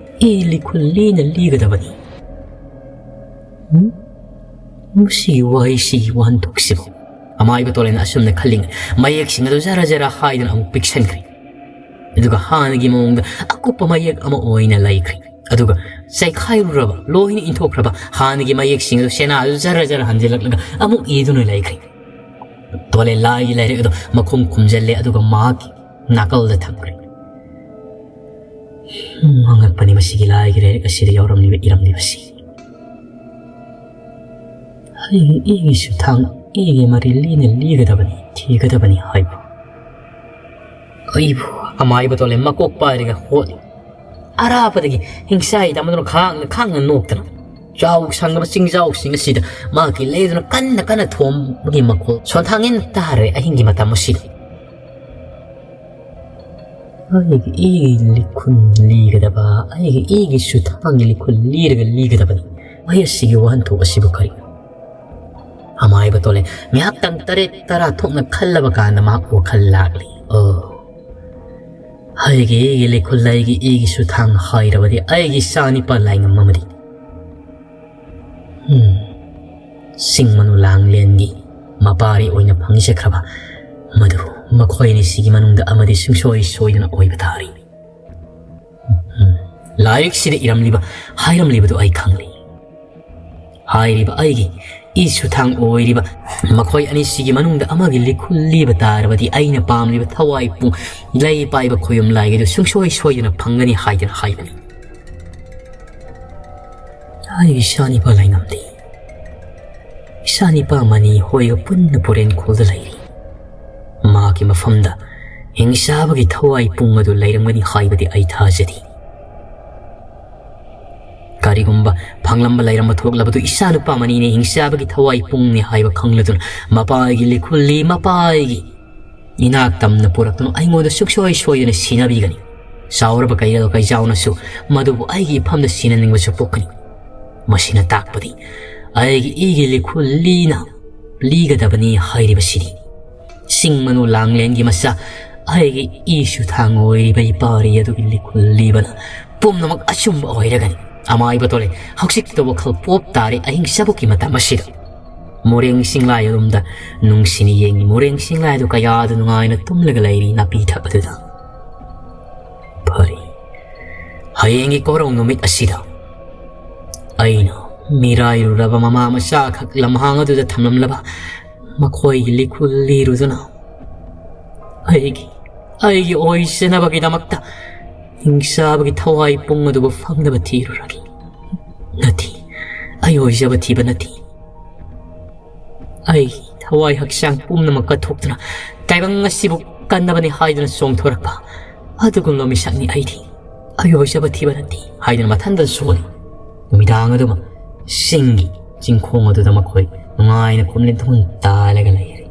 ꯏ ꯂꯤꯈꯨꯜ ꯂꯤꯅ ꯂꯤꯒꯗꯕꯅꯤ꯫ ꯎꯝ? ꯃꯁꯤꯒꯤ ꯋꯥꯍꯩꯁꯤꯒꯤ ꯋꯥꯍꯟꯊꯣꯛꯁꯤꯕꯨ꯫ ꯑꯃꯥꯏꯕ ꯇꯣꯂꯦꯟ ꯑꯁꯨꯝꯅ ꯈꯜꯂꯤꯉꯩ ꯃꯌꯦꯛꯁꯤꯡ ꯑꯗꯨ ꯖꯔ ꯖꯔ ꯍꯥꯏꯗꯨꯅ ꯑꯃꯨꯛ ꯄꯤꯛꯁꯟꯈ꯭ꯔꯦ꯫ ꯑꯗꯨꯒ ꯍꯥꯟꯅꯒꯤ ꯃꯑꯣꯡꯗ ꯑꯀꯨꯞꯄ ꯃꯌꯦꯛ ꯑꯃ ꯑꯣꯏꯅ ꯂꯩꯈ꯭ꯔꯦ꯫ ꯑꯗꯨꯒ ꯆꯥꯏꯈꯥꯏꯔꯨꯔꯕ, ꯂꯣꯏꯅ ꯏꯟꯊꯣꯛꯈ꯭ꯔꯕ ꯍꯥꯟꯅꯒꯤ ꯃꯌꯦꯛꯁꯤꯡ ꯑꯗꯨ ꯁꯦꯅꯥꯗꯨ ꯖꯔ ꯖꯔ ꯍꯟꯖꯤꯜꯂꯛꯂꯒ ꯑꯃꯨꯛ ꯏꯗꯨꯅ ꯂꯩꯈ꯭ꯔꯦ꯫ ꯇꯣꯂꯦ ꯂꯥꯏꯒꯤ ꯂꯥꯏꯔꯤꯛ ꯑꯗꯨ ꯃꯈꯨꯝ ꯈꯨꯝꯖꯤꯜꯂꯦ, ꯑꯗꯨꯒ ꯃꯍꯥꯛꯀꯤ ꯅꯥꯀꯜꯗ ꯊꯝꯈ꯭ꯔꯦ꯫ ꯎꯝ, ꯑꯉꯛꯄꯅꯤ ꯃꯁꯤꯒꯤ ꯂꯥꯏꯒꯤ ꯂꯥꯏꯔꯤꯛ ꯑꯁꯤꯗ ꯌꯥꯎꯔꯝꯂꯤꯕ, ꯏꯔꯝꯂꯤꯕꯁꯤ꯫ ꯑꯩꯒꯤ, ꯑꯩꯒꯤꯁꯨ ꯊꯥꯡ, ꯑꯩꯒꯤ ꯃꯔꯤ ꯂꯤꯅ ꯂꯤꯒꯗꯕꯅꯤ, ꯊꯤꯒꯗꯕꯅꯤ ꯍꯥꯏꯕ꯫ ꯑꯩꯕꯨ ꯑꯃꯥꯏꯕ ꯇꯣꯂꯦ ꯃꯀꯣꯛ ꯄꯥꯏꯔꯒ ꯍꯣꯠꯂꯤ꯫ ꯑꯔꯥꯞꯄꯗꯒꯤ ꯍꯤꯡꯆꯥꯏ ꯇꯝꯕꯗꯨꯅ ꯈꯥꯡꯅ ꯈꯥꯡꯅ ꯅꯣꯛꯇꯅ, ꯆꯥꯎ ꯁꯥꯡꯂꯕ ꯆꯤꯡꯖꯥꯎꯁꯤꯡ ꯑꯁꯤꯗ ꯃꯍꯥꯛꯀꯤ ꯂꯦꯗꯨꯅ ꯀꯟꯅ ꯀꯟꯅ ꯊꯣꯝꯕꯒꯤ ꯃꯈꯣꯜ ꯁꯣꯟꯊꯥꯡ ꯍꯦꯟꯅ ꯇꯥꯔꯦ ꯑꯍꯤꯡꯒꯤ ꯃꯇꯝ ꯑꯁꯤꯗ꯫ ꯑꯩꯒꯤ ꯏꯒꯤ ꯂꯤꯈꯨꯜ ꯂꯤꯒꯗꯕ, ꯑꯩꯒꯤ ꯏꯒꯤ ꯁꯨꯊꯥꯡꯒꯤ ꯂꯤꯈꯨꯜ ꯂꯤꯔꯒ ꯂꯤꯒꯗꯕꯅꯤ꯫ ꯋꯥꯍꯩ ꯑꯁꯤꯒꯤ ꯋꯥꯍꯟꯊꯣꯛ ꯑꯁꯤꯕꯨ ꯀꯔꯤꯅꯣ? ꯑꯃꯥꯏꯕ ꯇꯣꯂꯦ ꯉꯥꯏꯍꯥꯛꯇꯪ ꯇꯔꯦꯠ ꯇꯔꯥ ꯊꯣꯛꯅ ꯈꯜꯂꯕ ꯀꯥꯟꯗ ꯃꯍꯥꯛ ꯋꯥꯈꯜ ꯂꯥꯛꯂꯤ꯫ ꯑꯣ, ꯑꯩꯒꯤ ꯏꯒꯤ ꯂꯤꯈꯨꯜ, ꯑꯩꯒꯤ ꯏꯒꯤ ꯁꯨꯊꯥꯡ ꯍꯥꯏꯔꯕꯗꯤ ꯑꯩꯒꯤ ꯏꯆꯥ ꯅꯤꯄꯥ ꯂꯥꯏꯉꯝ ꯑꯃꯗꯤ꯫ ꯎꯝ, ꯆꯤꯡ ꯃꯅꯨ ꯂꯥꯡꯂꯦꯟꯒꯤ ꯃꯄꯥꯔꯤ ꯑꯣꯏꯅ ꯐꯪꯖꯈ꯭ꯔꯕ ꯃꯗꯨ ꯃꯈꯣꯏ ꯑꯅꯤꯁꯤꯒꯤ ꯃꯅꯨꯡꯗ ꯑꯃꯗꯤ ꯁꯨꯡꯁꯣꯏ ꯁꯣꯏꯗꯅ ꯑꯣꯏꯕ ꯇꯥꯔꯤ꯫ ꯎꯝ, ꯂꯥꯏꯔꯤꯛꯁꯤꯗ ꯏꯔꯝꯂꯤꯕ, ꯍꯥꯏꯔꯝꯂꯤꯕꯗꯨ ꯑꯩ ꯈꯪꯂꯤ꯫ ꯍꯥꯏꯔꯤꯕ ꯑꯩꯒꯤ ꯏ ꯁꯨꯊꯥꯡ ꯑꯣꯏꯔꯤꯕ ꯃꯈꯣꯏ ꯑꯅꯤꯁꯤꯒꯤ ꯃꯅꯨꯡꯗ ꯑꯃꯒꯤ ꯂꯤꯈꯨꯜ ꯂꯤꯕ ꯇꯥꯔꯕꯗꯤ ꯑꯩꯅ ꯄꯥꯝꯂꯤꯕ ꯊꯋꯥꯏ ꯄꯨꯡ ꯂꯩ ꯄꯥꯏꯕ ꯈꯣꯌꯨꯝ ꯂꯥꯏꯒꯤꯗꯨ ꯁꯨꯡꯁꯣꯏ ꯁꯣꯏꯗꯅ ꯐꯪꯒꯅꯤ ꯍꯥꯏꯗꯅ ꯍꯥꯏꯕꯅꯤ꯫ ꯑꯩ ꯏꯆꯥ ꯅꯤꯄꯥ ꯂꯩꯉꯝꯗꯦ꯫ ꯏꯆꯥ ꯅꯤꯄꯥ ꯃꯅꯤ ꯍꯣꯏꯒ ꯄꯨꯟꯅ ꯄꯨꯔꯦꯟꯈꯣꯜꯗ ꯂꯩꯔꯤ꯫ ꯃꯍꯥꯛꯀꯤ ꯃꯐꯝꯗ ꯍꯤꯡꯆꯥꯕꯒꯤ ꯊꯋꯥꯏ ꯄꯨꯡ ꯑꯗꯨ ꯂꯩꯔꯝꯒꯅꯤ ꯍꯥꯏꯕꯗꯤ ꯑꯩ ꯊꯥꯖꯗꯦ꯫ ꯀꯔꯤꯒꯨꯝꯕ ꯐꯪꯂꯝꯕ ꯂꯩꯔꯝꯕ ꯊꯣꯛꯂꯕꯗꯨ ꯏꯆꯥ ꯅꯨꯄꯥ ꯃꯅꯤꯅ ꯍꯤꯡꯆꯥꯕꯒꯤ ꯊꯋꯥꯏ ꯄꯨꯡꯅꯤ ꯍꯥꯏꯕ ꯈꯪꯂꯗꯨꯅ ꯃꯄꯥꯒꯤ ꯂꯤꯈꯨꯜꯂꯤ ꯃꯄꯥꯒꯤ ꯏꯅꯥꯛ ꯇꯝꯅ ꯄꯨꯔꯛꯇꯨꯅ ꯑꯩꯉꯣꯟꯗ ꯁꯨꯡꯁꯣꯏ ꯁꯣꯏꯗꯅ ꯁꯤꯟꯅꯕꯤꯒꯅꯤ꯫ ꯆꯥꯎꯔꯕ ꯀꯩꯔꯣꯜ ꯀꯩꯖꯥꯎꯅꯁꯨ ꯃꯗꯨꯕꯨ ꯑꯩꯒꯤ ꯏꯐꯝꯗ ꯁꯤꯟꯅꯅꯤꯡꯕꯁꯨ ꯄꯣꯛꯀꯅꯤ꯫ ꯃꯁꯤꯅ ꯇꯥꯛꯄꯗꯤ ꯑꯩꯒꯤ ꯏꯒꯤ ꯂꯤꯈꯨꯜ ꯂꯤꯅ ꯂꯤꯒꯗꯕꯅꯤ ꯍꯥꯏꯔꯤꯕꯁꯤꯅꯤ꯫ ꯆꯤꯡ ꯃꯅꯨ ꯂꯥꯡꯂꯦꯟꯒꯤ ꯃꯆꯥ ꯑꯩꯒꯤ ꯏꯁꯨ ꯊꯥꯡ ꯑꯣꯏꯔꯤꯕ ꯏꯄꯥꯔꯤ ꯑꯗꯨꯒꯤ ꯂꯤꯈꯨꯜ ꯂꯤꯕꯅ ꯄꯨꯝꯅꯃꯛ ꯑꯆꯨꯝꯕ ꯑꯣꯏꯔꯒꯅꯤ꯫ ꯑꯃꯥꯏꯕ ꯇꯣꯂꯦ ꯍꯧꯖꯤꯛꯇ ꯋꯥꯈꯜ ꯄꯣꯞ ꯇꯥꯔꯦ ꯑꯍꯤꯡ ꯆꯕꯨꯛꯀꯤ ꯃꯇꯝ ꯑꯁꯤꯗ꯫ ꯃꯣꯔꯦꯡ ꯆꯤꯡꯂꯥꯏ ꯑꯗꯣꯝꯗ ꯅꯨꯡꯁꯤꯅ ꯌꯦꯡꯉꯤ꯫ ꯃꯣꯔꯦꯡ ꯆꯤꯡꯂꯥꯏꯗꯨ ꯀꯌꯥꯗ ꯅꯨꯡꯉꯥꯏꯅ ꯇꯨꯝꯂꯒ ꯂꯩꯔꯤ ꯅꯥꯄꯤ ꯊꯛ ꯑꯗꯨꯗ꯫ ꯐꯔꯦ, ꯍꯌꯦꯡꯒꯤ ꯀꯣꯔꯧ ꯅꯨꯃꯤꯠ ꯑꯁꯤꯗ ꯑꯩꯅ ꯃꯤꯔꯥꯏꯔꯨꯔꯕ ꯃꯃꯥ ꯃꯆꯥꯈꯛ ꯂꯝꯍꯥꯡ ꯑꯗꯨꯗ ꯊꯝꯂꯝꯂꯕ ꯃꯈꯣꯏꯒꯤ ꯂꯤꯈꯨꯜ ꯂꯤꯔꯨꯗꯨꯅ ꯑꯩꯒꯤ, ꯑꯩꯒꯤ ꯑꯣꯏꯖꯅꯕꯒꯤꯗꯃꯛꯇ ꯍꯤꯡꯆꯥꯕꯒꯤ ꯊꯋꯥꯏ ꯄꯨꯡ ꯑꯗꯨꯕꯨ ꯐꯪꯅꯕ ꯊꯤꯔꯨꯔꯒꯦ꯫ ꯅꯠꯇꯦ, ꯑꯩ ꯑꯣꯏꯖꯕ ꯊꯤꯕ ꯅꯠꯇꯦ꯫ ꯑꯩꯒꯤ ꯊꯋꯥꯏ ꯍꯛꯆꯥꯡ ꯄꯨꯝꯅꯃꯛ ꯀꯠꯊꯣꯛꯇꯨꯅ ꯇꯥꯏꯕꯪ ꯑꯁꯤꯕꯨ ꯀꯟꯅꯕꯅꯤ ꯍꯥꯏꯗꯨꯅ ꯆꯣꯡꯊꯣꯔꯛꯄ ꯑꯗꯨꯒꯨꯝꯂꯕ ꯃꯤꯁꯛꯅꯤ ꯑꯩꯗꯤ꯫ ꯑꯩ ꯑꯣꯏꯖꯕ ꯊꯤꯕ ꯅꯠꯇꯦ ꯍꯥꯏꯗꯨꯅ ꯃꯊꯟꯇ ꯁꯣꯜꯂꯤ꯫ ꯅꯨꯃꯤꯗꯥꯡ ꯑꯗꯨꯃ ꯆꯤꯡꯒꯤ ꯆꯤꯡꯈꯣꯡ ꯑꯗꯨꯗ ꯃꯈꯣꯏ ꯅꯨꯡꯉꯥꯏꯅ ꯈꯣꯝꯂꯤꯟ ꯊꯨꯝꯂꯤꯟ ꯇꯥꯜꯂꯒ ꯂꯩꯔꯤ꯫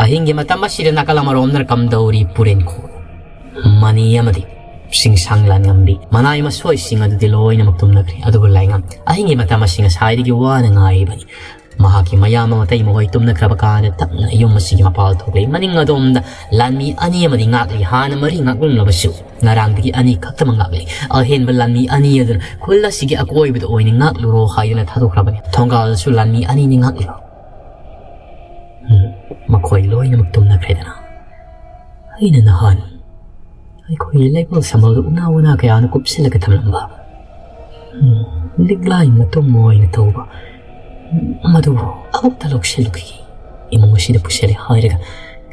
ꯑꯍꯤꯡꯒꯤ ꯃꯇꯝ ꯑꯁꯤꯗ ꯅꯥꯀꯜ ꯑꯃꯔꯣꯝꯗꯅ ꯀꯝꯗꯧꯔꯤ ꯄꯨꯔꯦꯟꯈꯣꯛ ꯃꯅꯤ ꯑꯃꯗꯤ ꯆꯤꯡꯁꯥꯡ ꯂꯥꯟꯉꯝꯕꯤ ꯃꯅꯥꯏ ꯃꯁꯣꯏꯁꯤꯡ ꯑꯗꯨꯗꯤ ꯂꯣꯏꯅꯃꯛ ꯇꯨꯝꯅꯈ꯭ꯔꯦ꯫ ꯑꯗꯨꯕꯨ ꯂꯥꯏꯉꯝ ꯑꯍꯤꯡꯒꯤ ꯃꯇꯝ ꯑꯁꯤ ꯉꯁꯥꯏꯗꯒꯤ ꯋꯥꯅ ꯉꯥꯏꯔꯤꯕꯅꯤ꯫ ꯃꯍꯥꯛꯀꯤ ꯃꯌꯥꯝꯕ ꯃꯇꯩ ꯃꯈꯣꯏ ꯇꯨꯝꯅꯈ꯭ꯔꯕ ꯀꯥꯟꯗ ꯇꯞꯅ ꯌꯨꯝ ꯑꯁꯤꯒꯤ ꯃꯄꯥꯜ ꯊꯣꯛꯂꯛꯏ꯫ ꯃꯅꯤꯡ ꯑꯗꯣꯝꯗ ꯂꯥꯟꯃꯤ ꯑꯅꯤ ꯑꯃꯗꯤ ꯉꯥꯛꯂꯤ꯫ ꯍꯥꯟꯅ ꯃꯔꯤ ꯉꯥꯛꯂꯝꯂꯕꯁꯨ ꯉꯔꯥꯡꯗꯒꯤ ꯑꯅꯤ ꯈꯛꯇꯃꯛ ꯉꯥꯛꯂꯤ꯫ ꯑꯍꯦꯟꯕ ꯂꯥꯟꯃꯤ ꯑꯅꯤ ꯑꯗꯨꯅ ꯈꯨꯜ ꯑꯁꯤꯒꯤ ꯑꯀꯣꯏꯕꯗ ꯑꯣꯏꯅ ꯉꯥꯛꯂꯨꯔꯣ ꯍꯥꯏꯗꯨꯅ ꯊꯥꯗꯣꯛꯈ꯭ꯔꯕꯅꯤ꯫ ꯊꯣꯡꯒꯥꯜꯗꯁꯨ ꯂꯥꯟꯃꯤ ꯑꯅꯤꯅꯤ ꯉꯥꯛꯂꯤꯕ꯫ ꯎꯝ, ꯃꯈꯣꯏ ꯂꯣꯏꯅꯃꯛ ꯇꯨꯝꯅꯈ꯭ꯔꯦꯗꯅ꯫ ꯑꯩꯅ ꯅꯍꯥꯟ ꯑꯩꯈꯣꯏꯒꯤ ꯂꯩꯀꯣꯜ ꯁꯝꯕꯜꯗ ꯎꯅꯥ ꯋꯥꯅꯥ ꯀꯌꯥꯅ ꯀꯨꯞꯁꯤꯜꯂꯒ ꯊꯝꯂꯝꯕ, ꯎꯝ, ꯂꯤꯛꯂꯥꯏ ꯃꯇꯨꯝ ꯑꯣꯏꯅ ꯇꯧꯕ, ꯎꯝ, ꯃꯗꯨꯕꯨ ꯑꯃꯨꯛꯇ ꯂꯧꯁꯤꯜꯂꯨꯈꯤꯒꯦ꯫ ꯏꯃꯨꯡ ꯑꯁꯤꯗ ꯄꯨꯁꯤꯜꯂꯦ ꯍꯥꯏꯔꯒ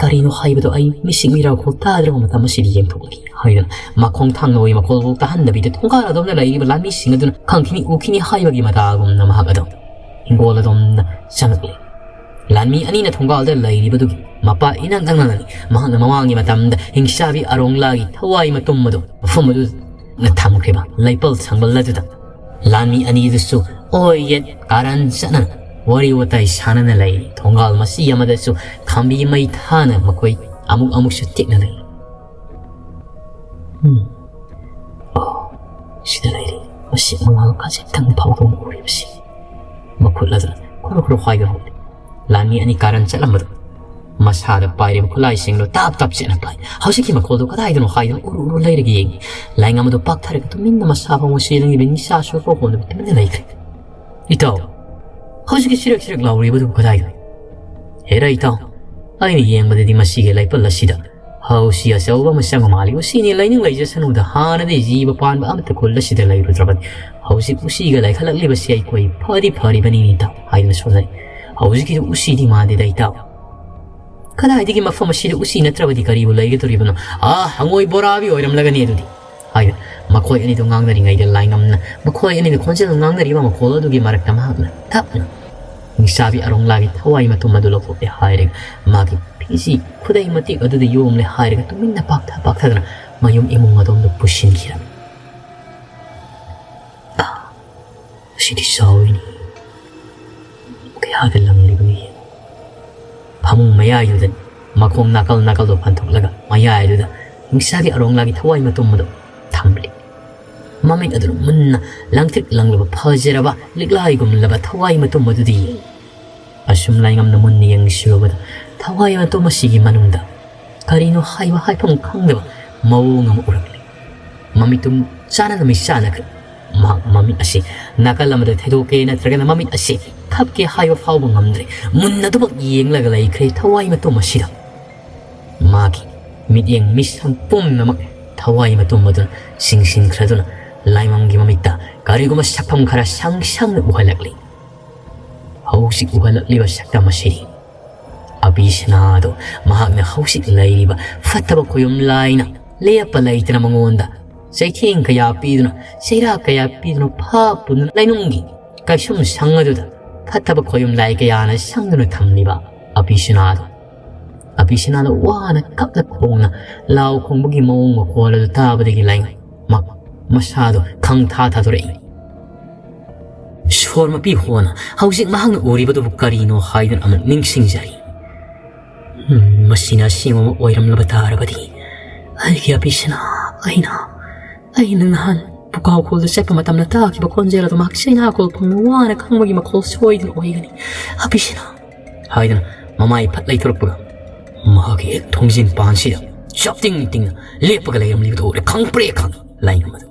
ꯀꯔꯤꯅꯣ ꯍꯥꯏꯕꯗꯣ ꯑꯩ ꯃꯤꯁꯤꯡ ꯃꯤꯔꯥꯎꯈꯣꯜ ꯇꯥꯗ꯭ꯔꯕ ꯃꯇꯝ ꯑꯁꯤꯗ ꯌꯦꯡꯊꯣꯛꯂꯒꯦ ꯍꯥꯏꯗꯅ ꯃꯈꯣꯡ ꯊꯥꯡꯅ ꯑꯣꯏ ꯃꯈꯣꯜꯐꯥꯎ ꯇꯥꯍꯟꯗꯕꯤꯗ ꯊꯣꯡꯒꯥꯜ ꯑꯗꯣꯝꯗ ꯂꯩꯔꯤꯕ ꯂꯥꯟꯃꯤꯁꯤꯡ ꯑꯗꯨꯅ ꯈꯪꯈꯤꯅꯤ ꯎꯈꯤꯅꯤ ꯍꯥꯏꯕꯒꯤ ꯃꯇꯥꯒꯨꯝꯅ ꯃꯍꯥꯛ ꯑꯗꯣ ꯍꯤꯡꯒꯣꯜ ꯑꯗꯣꯝꯗ ꯆꯪꯂꯛꯂꯦ꯫ ꯂꯥꯟꯃꯤ ꯑꯅꯤꯅ ꯊꯣꯡꯒꯥꯜꯗ ꯂꯩꯔꯤꯕꯗꯨꯒꯤ ꯃꯄꯥ ꯏꯅꯛ ꯅꯛꯅꯅꯤ꯫ ꯃꯍꯥꯛꯅ ꯃꯃꯥꯡꯒꯤ ꯃꯇꯝꯗ ꯍꯤꯡꯆꯥꯕꯤ ꯑꯔꯣꯡꯂꯥꯒꯤ ꯊꯋꯥꯏ ꯃꯇꯨꯝ ꯑꯗꯨ ꯃꯐꯝ ꯑꯗꯨꯗ ꯊꯝꯈ꯭ꯔꯤꯕ ꯂꯩꯄꯜ ꯁꯪꯕꯜ ꯑꯗꯨꯗ ꯂꯥꯟꯃꯤ ꯑꯅꯤꯗꯨꯁꯨ ꯑꯣꯏ ꯌꯦꯠ ꯀꯥꯔꯟ ꯆꯠꯅꯅ ꯋꯥꯔꯤ ꯋꯥꯇꯥꯏ ꯁꯥꯟꯅꯅ ꯂꯩꯔꯤ꯫ ꯊꯣꯡꯒꯥꯜ ꯃꯆꯤ ꯑꯃꯗꯁꯨ ꯈꯥꯝꯕꯤ ꯃꯩ ꯊꯥꯅ ꯃꯈꯣꯏ ꯑꯃꯨꯛ ꯑꯃꯨꯛꯁꯨ ꯇꯦꯛꯅ ꯂꯩꯔꯤ꯫ ꯎꯝ꯫ ꯑꯣ, ꯁꯤꯗ ꯂꯩꯔꯤ꯫ ꯃꯁꯤ ꯃꯉꯥꯜ ꯈꯖꯤꯛꯇꯪ ꯐꯥꯎꯕ ꯎꯔꯤꯕꯁꯤ꯫ ꯃꯈꯨꯠ ꯑꯗꯨꯅ ꯈꯨꯔꯨ ꯈꯨꯔꯨ ꯍꯥꯏꯕ ꯍꯧꯔꯦ꯫ ꯂꯥꯟꯃꯤ ꯑꯅꯤ ꯀꯥꯔꯟ ꯆꯠꯂꯝꯕꯗꯨ ꯃꯁꯥꯗ ꯄꯥꯏꯔꯤꯕ ꯈꯨꯠꯂꯥꯏꯁꯤꯡꯗꯣ ꯇꯥꯞ ꯇꯥꯞ ꯆꯦꯠꯅ ꯄꯥꯏ꯫ ꯍꯧꯖꯤꯛꯀꯤ ꯃꯈꯣꯜꯗꯨ ꯀꯗꯥꯏꯗꯅꯣ ꯍꯥꯏꯗꯨꯅ ꯎꯔꯨ ꯎꯔꯨ ꯂꯩꯔꯒ ꯌꯦꯡꯉꯤ꯫ ꯂꯥꯏꯉꯝ ꯑꯗꯨ ꯄꯥꯛꯊꯔꯒ ꯇꯨꯃꯤꯟꯅ ꯃꯁꯥ ꯐꯥꯎ ꯉꯁꯤ ꯅꯪꯒꯤ ꯅꯤꯁꯥ ꯁꯣꯛꯄ ꯍꯣꯟꯗꯨꯅ ꯇꯨꯃꯤꯟꯅ ꯂꯩꯈ꯭ꯔꯦ꯫ "ꯏꯇꯥꯎ, ꯍꯧꯖꯤꯛꯀꯤ ꯆꯤꯔꯛ ꯆꯤꯔꯛ ꯂꯥꯎꯔꯤꯕꯗꯨꯕꯨ ꯀꯗꯥꯏꯗꯅꯣ?" "ꯍꯦꯔꯥ ꯏꯇꯥꯎ, ꯑꯩꯅ ꯌꯦꯡꯕꯗꯗꯤ ꯃꯁꯤꯒꯤ ꯂꯩꯄꯜ ꯑꯁꯤꯗ ꯍꯧꯁꯤ ꯑꯆꯧꯕ ꯑꯃ ꯆꯪꯕ ꯃꯥꯜꯂꯤ꯫ ꯎꯁꯤꯅꯤ ꯂꯩꯅꯤꯡ ꯂꯩꯖꯁꯅꯨꯗ, ꯍꯥꯟꯅꯗꯤ ꯖꯤꯕ ꯄꯥꯟꯕ ꯑꯃꯠꯇ ꯈꯨꯜ ꯑꯁꯤꯗ ꯂꯩꯔꯨꯗ꯭ꯔꯕꯅꯤ꯫ ꯍꯧꯖꯤꯛ ꯎꯁꯤꯒ ꯂꯩꯈꯠꯂꯛꯂꯤꯕꯁꯤ ꯑꯩꯈꯣꯏ ꯐꯗꯤ ꯐꯔꯤꯕꯅꯤꯅꯦ ꯏꯇꯥꯎ" ꯍꯥꯏꯗꯨꯅ ꯁꯣꯟꯅꯔꯤ꯫ "ꯍꯧꯖꯤꯛꯀꯤꯗꯨ ꯎꯁꯤꯗꯤ ꯃꯥꯟꯗꯦꯗ ꯏꯇꯥꯎ꯫ ꯀꯗꯥꯏꯗꯒꯤ ꯃꯐꯝ ꯑꯁꯤꯗ ꯎꯁꯤ ꯅꯠꯇ꯭ꯔꯕꯗꯤ ꯀꯔꯤꯕꯨ ꯂꯩꯒꯗꯧꯔꯤꯕꯅꯣ? ꯑꯥ, ꯍꯪꯉꯣꯏ ꯕꯣꯔꯥꯕꯤ ꯑꯣꯏꯔꯝꯂꯒꯅꯤ ꯑꯗꯨꯗꯤ" ꯍꯥꯏꯗꯨꯅ ꯃꯈꯣꯏ ꯑꯅꯤꯗꯨ ꯉꯥꯡꯅꯔꯤꯉꯩꯗ ꯂꯥꯏꯉꯝꯅ ꯃꯈꯣꯏ ꯑꯅꯤꯅ ꯈꯣꯟꯖꯦꯜ ꯉꯥꯡꯅꯔꯤꯕ ꯃꯈꯣꯜ ꯑꯗꯨꯒꯤ ꯃꯔꯛꯇ ꯃꯍꯥꯛꯅ ꯇꯞꯅ ꯅꯤꯡꯁꯥꯕꯤ ꯑꯔꯣꯡꯂꯥꯒꯤ ꯊꯋꯥꯏ ꯃꯇꯨꯝ ꯑꯗꯨ ꯂꯧꯊꯣꯛꯂꯦ ꯍꯥꯏꯔꯒ ꯃꯥꯒꯤ ꯐꯤꯖꯤ ꯈꯨꯗꯩ ꯃꯇꯦꯛ ꯑꯗꯨꯗ ꯌꯣꯝꯂꯦ ꯍꯥꯏꯔꯒ ꯇꯨꯃꯤꯟꯅ ꯄꯥꯛꯊ ꯄꯥꯛꯊꯗꯨꯅ ꯃꯌꯨꯝ ꯏꯃꯨꯡ ꯑꯗꯣꯝꯗ ꯄꯨꯁꯤꯟꯈꯤꯔꯝꯃꯤ꯫ ꯁꯤꯗꯤ ꯆꯥꯎꯏꯅꯤ꯫ ꯀꯌꯥꯗ ꯂꯪꯂꯤꯕꯅꯣ ꯌꯦꯡꯉꯨ꯫ ꯐꯃꯨꯡ ꯃꯌꯥꯏꯗꯨꯗ ꯃꯈꯣꯡ ꯅꯥꯀꯜ ꯅꯥꯀꯜꯗꯣ ꯐꯟꯊꯣꯛꯂꯒ ꯃꯌꯥꯏꯗꯨꯗ ꯅꯤꯡꯁꯥꯒꯤ ꯑꯔꯣꯡꯂꯥꯒꯤ ꯊꯋꯥꯏ ꯃꯇꯨꯝ ꯑꯗꯨ ꯊꯝꯂꯤ꯫ ꯃꯃꯤꯠ ꯑꯗꯨꯅ ꯃꯨꯟꯅ ꯂꯪꯇ꯭ꯔꯤꯛ ꯂꯪꯂꯕ ꯐꯖꯔꯕ ꯂꯤꯛꯂꯥꯏꯒꯨꯝꯂꯕ ꯊꯋꯥꯏ ꯃꯇꯨꯝ ꯑꯗꯨꯗ ꯌꯦꯡꯂꯤ꯫ ꯑꯁꯨꯝ ꯂꯥꯏꯉꯝꯅ ꯃꯨꯟꯅ ꯌꯦꯡꯁꯤꯜꯂꯨꯕꯗ ꯊꯋꯥꯏ ꯃꯇꯨꯝ ꯑꯁꯤꯒꯤ ꯃꯅꯨꯡꯗ ꯀꯔꯤꯅꯣ ꯍꯥꯏꯕ ꯍꯥꯏꯐꯝ ꯈꯪꯗꯕ ꯃꯑꯣꯡ ꯑꯃ ꯎꯔꯛꯂꯤ꯫ ꯃꯃꯤꯠꯇꯨ ꯆꯥꯅꯅ ꯃꯤꯠ ꯆꯥꯅꯈ꯭ꯔꯦ꯫ ꯃꯍꯥꯛ ꯃꯃꯤꯠ ꯑꯁꯤ ꯅꯥꯀꯜ ꯑꯃꯗ ꯊꯦꯗꯣꯛꯀꯦ ꯅꯠꯇ꯭ꯔꯒꯅ ꯃꯃꯤꯠ ꯑꯁꯤ ꯈꯞꯀꯦ ꯍꯥꯏꯕ ꯐꯥꯎꯕ ꯉꯝꯗ꯭ꯔꯦ꯫ ꯃꯨꯟꯅ ꯑꯗꯨꯃꯛ ꯌꯦꯡꯂꯒ ꯂꯩꯈ꯭ꯔꯦ ꯊꯋꯥꯏ ꯃꯇꯨꯝ ꯑꯁꯤꯗ꯫ ꯃꯥꯒꯤ ꯃꯤꯠꯌꯦꯡ ꯃꯤꯁꯪ ꯄꯨꯝꯅꯃꯛ ꯊꯋꯥꯏ ꯃꯇꯨꯝ ꯑꯗꯨꯅ ꯆꯤꯡꯁꯤꯟꯈ꯭ꯔꯗꯨꯅ ꯂꯥꯏꯃꯝꯒꯤ ꯃꯃꯤꯠꯇ ꯀꯔꯤꯒꯨꯝꯕ ꯁꯛꯐꯝ ꯈꯔ ꯁꯪ ꯁꯪꯅ ꯎꯍꯜꯂꯛꯂꯤ꯫ ꯍꯧꯖꯤꯛ ꯎꯍꯜꯂꯛꯂꯤꯕ ꯁꯛꯇꯝ ꯑꯁꯤꯗꯤ ꯑꯕꯤꯁꯅꯥꯗꯣ ꯃꯍꯥꯛꯅ ꯍꯧꯖꯤꯛ ꯂꯩꯔꯤꯕ ꯐꯠꯇꯕ ꯈꯣꯌꯨꯝ ꯂꯥꯏꯅ ꯂꯦꯞꯄ ꯂꯩꯇꯅ ꯃꯉꯣꯟꯗ ꯆꯩꯊꯦꯡ ꯀꯌꯥ ꯄꯤꯗꯨꯅ, ꯆꯩꯔꯥꯛ ꯀꯌꯥ ꯄꯤꯗꯨꯅ, ꯐꯥ ꯄꯨꯗꯨꯅ ꯂꯩꯅꯨꯡꯒꯤ ꯀꯩꯁꯨꯝ ꯁꯪ ꯑꯗꯨꯗ ꯐꯠꯇꯕ ꯈꯣꯌꯨꯝ ꯂꯥꯏ ꯀꯌꯥꯅ ꯁꯪꯗꯨꯅ ꯊꯝꯂꯤꯕ ꯑꯕꯤꯁꯅꯥꯗꯣ꯫ ꯑꯕꯤꯁꯅꯥꯗꯣ ꯋꯥꯅ ꯀꯞꯅ ꯈꯣꯡꯅ ꯂꯥꯎ ꯈꯣꯡꯕꯒꯤ ꯃꯑꯣꯡ ꯃꯈꯣꯜ ꯑꯗꯨ ꯇꯥꯕꯗꯒꯤ ꯂꯥꯏꯉꯝ ꯃꯁꯥꯗꯣ ꯈꯪ ꯊꯥ ꯊꯥꯗꯣꯔꯛꯏ꯫ ꯁꯣꯔ ꯃꯄꯤ ꯍꯣꯅ ꯍꯧꯖꯤꯛ ꯃꯍꯥꯛꯅ ꯎꯔꯤꯕꯗꯨꯕꯨ ꯀꯔꯤꯅꯣ ꯍꯥꯏꯗꯨꯅ ꯑꯃꯨꯛ ꯅꯤꯡꯁꯤꯡꯖꯔꯤ꯫ ꯎꯝ, ꯃꯁꯤꯅ ꯑꯁꯦꯡꯕ ꯑꯃ ꯑꯣꯏꯔꯝꯂꯕ ꯇꯥꯔꯕꯗꯤ ꯑꯩꯒꯤ ꯑꯕꯤꯁꯅꯥ, ꯑꯩꯅ, ꯑꯩꯅ ꯅꯍꯥꯟ ꯄꯨꯀꯥꯎꯈꯣꯜꯗ ꯆꯠꯄ ꯃꯇꯝꯗ ꯇꯥꯈꯤꯕ ꯈꯣꯟꯖꯦꯜ ꯑꯗꯨ ꯃꯍꯥꯛ ꯆꯩꯅꯥꯈꯣꯜ ꯐꯪꯅ ꯋꯥꯅ ꯈꯪꯕꯒꯤ ꯃꯈꯣꯜ ꯁꯣꯏꯗꯅ ꯑꯣꯏꯒꯅꯤ꯫ ꯑꯕꯤꯁꯅꯥ ꯍꯥꯏꯗꯨꯅ ꯃꯃꯥꯏ ꯐꯠ ꯂꯩꯊꯣꯔꯛꯄꯒ ꯃꯍꯥꯛꯀꯤ ꯍꯦꯛ ꯊꯣꯡꯖꯤꯟ ꯄꯥꯟꯁꯤꯗ ꯆꯞ ꯇꯤꯡ ꯇꯤꯡꯅ ꯂꯦꯞꯄꯒ ꯂꯩꯔꯝꯂꯤꯕꯗꯨ ꯎꯔꯦ꯫ ꯈꯪꯄ꯭ꯔꯦ ꯈꯪ ꯂꯥꯏꯉꯝ ꯑꯗꯨ꯫